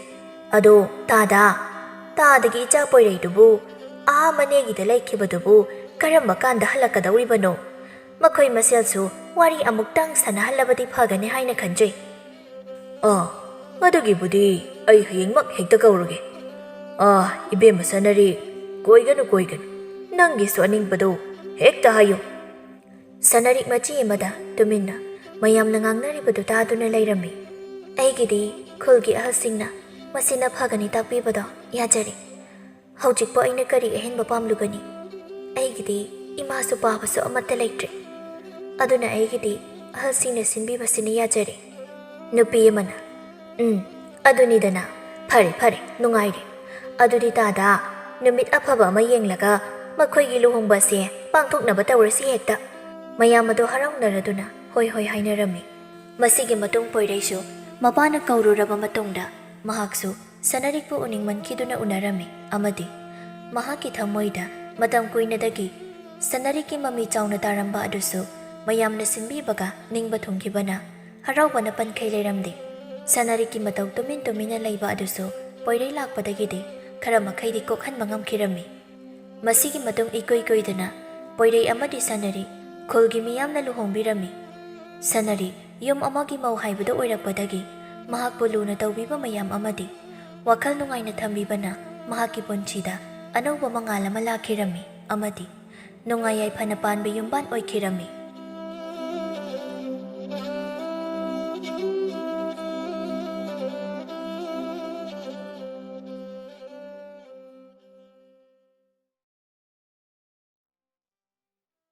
ꯑꯗꯣ ꯇꯥꯗ, ꯇꯥꯗꯒꯤ ꯏꯆꯥ ꯄꯣꯏꯔꯩꯗꯨꯕꯨ, ꯑꯥ ꯃꯅꯦꯒꯤꯗ ꯂꯩꯈꯤꯕꯗꯨꯕꯨ ꯀꯔꯝꯕ ꯀꯥꯟꯗ ꯍꯜꯂꯛꯀꯗꯧꯔꯤꯕꯅꯣ? ꯃꯈꯣꯏ ꯃꯁꯦꯜꯁꯨ ꯋꯥꯔꯤ ꯑꯃꯨꯛꯇꯪ ꯁꯥꯟꯅꯍꯜꯂꯕꯗꯤ ꯐꯒꯅꯤ ꯍꯥꯏꯅ ꯈꯟꯖꯩ꯫" "ꯑꯥ, ꯑꯗꯨꯒꯤꯕꯨꯗꯤ ꯑꯩ ꯍꯌꯦꯡꯃꯛ ꯍꯦꯛꯇ ꯀꯧꯔꯒꯦ꯫ ꯑꯥ, ꯏꯕꯦꯝꯃ ꯁꯅꯔꯤ, ꯀꯣꯏꯒꯅꯨ, ꯀꯣꯏꯒꯅꯨ꯫ ꯅꯪꯒꯤꯁꯨ ꯑꯅꯤꯡꯕꯗꯣ ꯍꯦꯛꯇ ꯍꯥꯏꯌꯨ꯫" ꯁꯅꯔꯤꯛ ꯃꯆꯤ ꯑꯃꯗ ꯇꯨꯃꯤꯟꯅ ꯃꯌꯥꯝꯅ ꯉꯥꯡꯅꯔꯤꯕꯗꯨ ꯇꯥꯗꯨꯅ ꯂꯩꯔꯝꯃꯤ꯫ ꯑꯩꯒꯤꯗꯤ ꯈꯨꯜꯒꯤ ꯑꯍꯜꯁꯤꯡꯅ ꯃꯁꯤꯅ ꯐꯒꯅꯤ ꯇꯥꯛꯄꯤꯕꯗꯣ ꯌꯥꯖꯔꯤ꯫ ꯍꯧꯖꯤꯛꯄꯨ ꯑꯩꯅ ꯀꯔꯤ ꯑꯍꯦꯟꯕ ꯄꯥꯝꯂꯨꯒꯅꯤ? ꯑꯩꯒꯤꯗꯤ ꯏꯃꯥꯁꯨ ꯄꯥꯕꯁꯨ ꯑꯃꯠꯇ ꯂꯩꯇ꯭ꯔꯦ꯫ ꯑꯗꯨꯅ ꯑꯩꯒꯤꯗꯤ ꯑꯍꯜꯁꯤꯡꯅ ꯁꯤꯟꯕꯤꯕꯁꯤꯅ ꯌꯥꯖꯔꯦ꯫ ꯅꯨꯄꯤ ꯑꯃꯅ, "ꯎꯝ, ꯑꯗꯨꯅꯤꯗꯅ꯫ ꯐꯔꯦ, ꯐꯔꯦ, ꯅꯨꯡꯉꯥꯏꯔꯦ꯫ ꯑꯗꯨꯗꯤ ꯇꯥꯗ, ꯅꯨꯃꯤꯠ ꯑꯐꯕ ꯑꯃ ꯌꯦꯡꯂꯒ ꯃꯈꯣꯏꯒꯤ ꯂꯨꯍꯣꯡꯕ ꯑꯁꯦ ꯄꯥꯡꯊꯣꯛꯅꯕ ꯇꯧꯔꯁꯤ ꯍꯦꯛꯇ꯫" ꯃꯌꯥꯝ ꯑꯗꯨ ꯍꯔꯥꯎꯅꯔꯗꯨꯅ ꯍꯣꯏ ꯍꯣꯏ ꯍꯥꯏꯅꯔꯝꯃꯤ꯫ ꯃꯁꯤꯒꯤ ꯃꯇꯨꯡ ꯄꯣꯏꯔꯩꯁꯨ ꯃꯄꯥꯅ ꯀꯧꯔꯨꯔꯕ ꯃꯇꯨꯡꯗ ꯃꯍꯥꯛꯁꯨ ꯁꯅꯔꯤꯛꯄꯨ ꯎꯅꯤꯡꯃꯟꯈꯤꯗꯨꯅ ꯎꯅꯔꯝꯃꯤ ꯑꯃꯗꯤ ꯃꯍꯥꯛꯀꯤ ꯊꯃꯣꯏꯗ ꯃꯇꯝ ꯀꯨꯏꯅꯗꯒꯤ ꯁꯅꯔꯤꯛꯀꯤ ꯃꯃꯤ ꯆꯥꯎꯅ ꯇꯥꯔꯝꯕ ꯑꯗꯨꯁꯨ ꯃꯌꯥꯝꯅ ꯁꯤꯟꯕꯤꯕꯒ ꯅꯤꯡꯕ ꯊꯨꯡꯈꯤꯕꯅ ꯍꯔꯥꯎꯕꯅ ꯄꯟꯈꯩ ꯂꯩꯔꯝꯗꯦ꯫ ꯁꯅꯔꯤꯛꯀꯤ ꯃꯇꯧ ꯇꯨꯃꯤꯟ ꯇꯨꯃꯤꯟꯅ ꯂꯩꯕ ꯑꯗꯨꯁꯨ ꯄꯣꯏꯔꯩ ꯂꯥꯛꯄꯗꯒꯤꯗꯤ ꯈꯔ ꯃꯈꯩꯗꯤ ꯀꯣꯛꯍꯟꯕ ꯉꯝꯈꯤꯔꯝꯃꯤ꯫ ꯃꯁꯤꯒꯤ ꯃꯇꯨꯡ ꯏꯀꯨꯏ ꯀꯨꯏꯗꯅ ꯄꯣꯏꯔꯩ ꯑꯃꯗꯤ ꯁꯅꯔꯤ ꯈꯨꯜꯒꯤ ꯃꯤꯌꯥꯝꯅ ꯂꯨꯍꯣꯡꯕꯤꯔꯝꯃꯤ꯫ ꯁꯅꯔꯤ ꯌꯨꯝ ꯑꯃꯒꯤ ꯃꯧ ꯍꯥꯏꯕꯗꯨ ꯑꯣꯏꯔꯛꯄꯗꯒꯤ ꯃꯍꯥꯛꯄꯨ ꯂꯨꯅ ꯇꯧꯕꯤꯕ ꯃꯌꯥꯝ ꯑꯃꯗꯤ ꯋꯥꯈꯜ ꯅꯨꯡꯉꯥꯏꯅ ꯊꯝꯕꯤꯕꯅ ꯃꯍꯥꯛꯀꯤ ꯄꯨꯟꯁꯤꯗ ꯑꯅꯧꯕ ꯃꯉꯥꯜ ꯑꯃ ꯂꯥꯛꯈꯤꯔꯝꯃꯤ ꯑꯃꯗꯤ ꯅꯨꯡꯉꯥꯏ ꯌꯥꯏꯐꯅ ꯄꯥꯟꯕ ꯌꯨꯝꯕꯥꯟ ꯑꯣꯏꯈꯤꯔꯝꯃꯤ꯫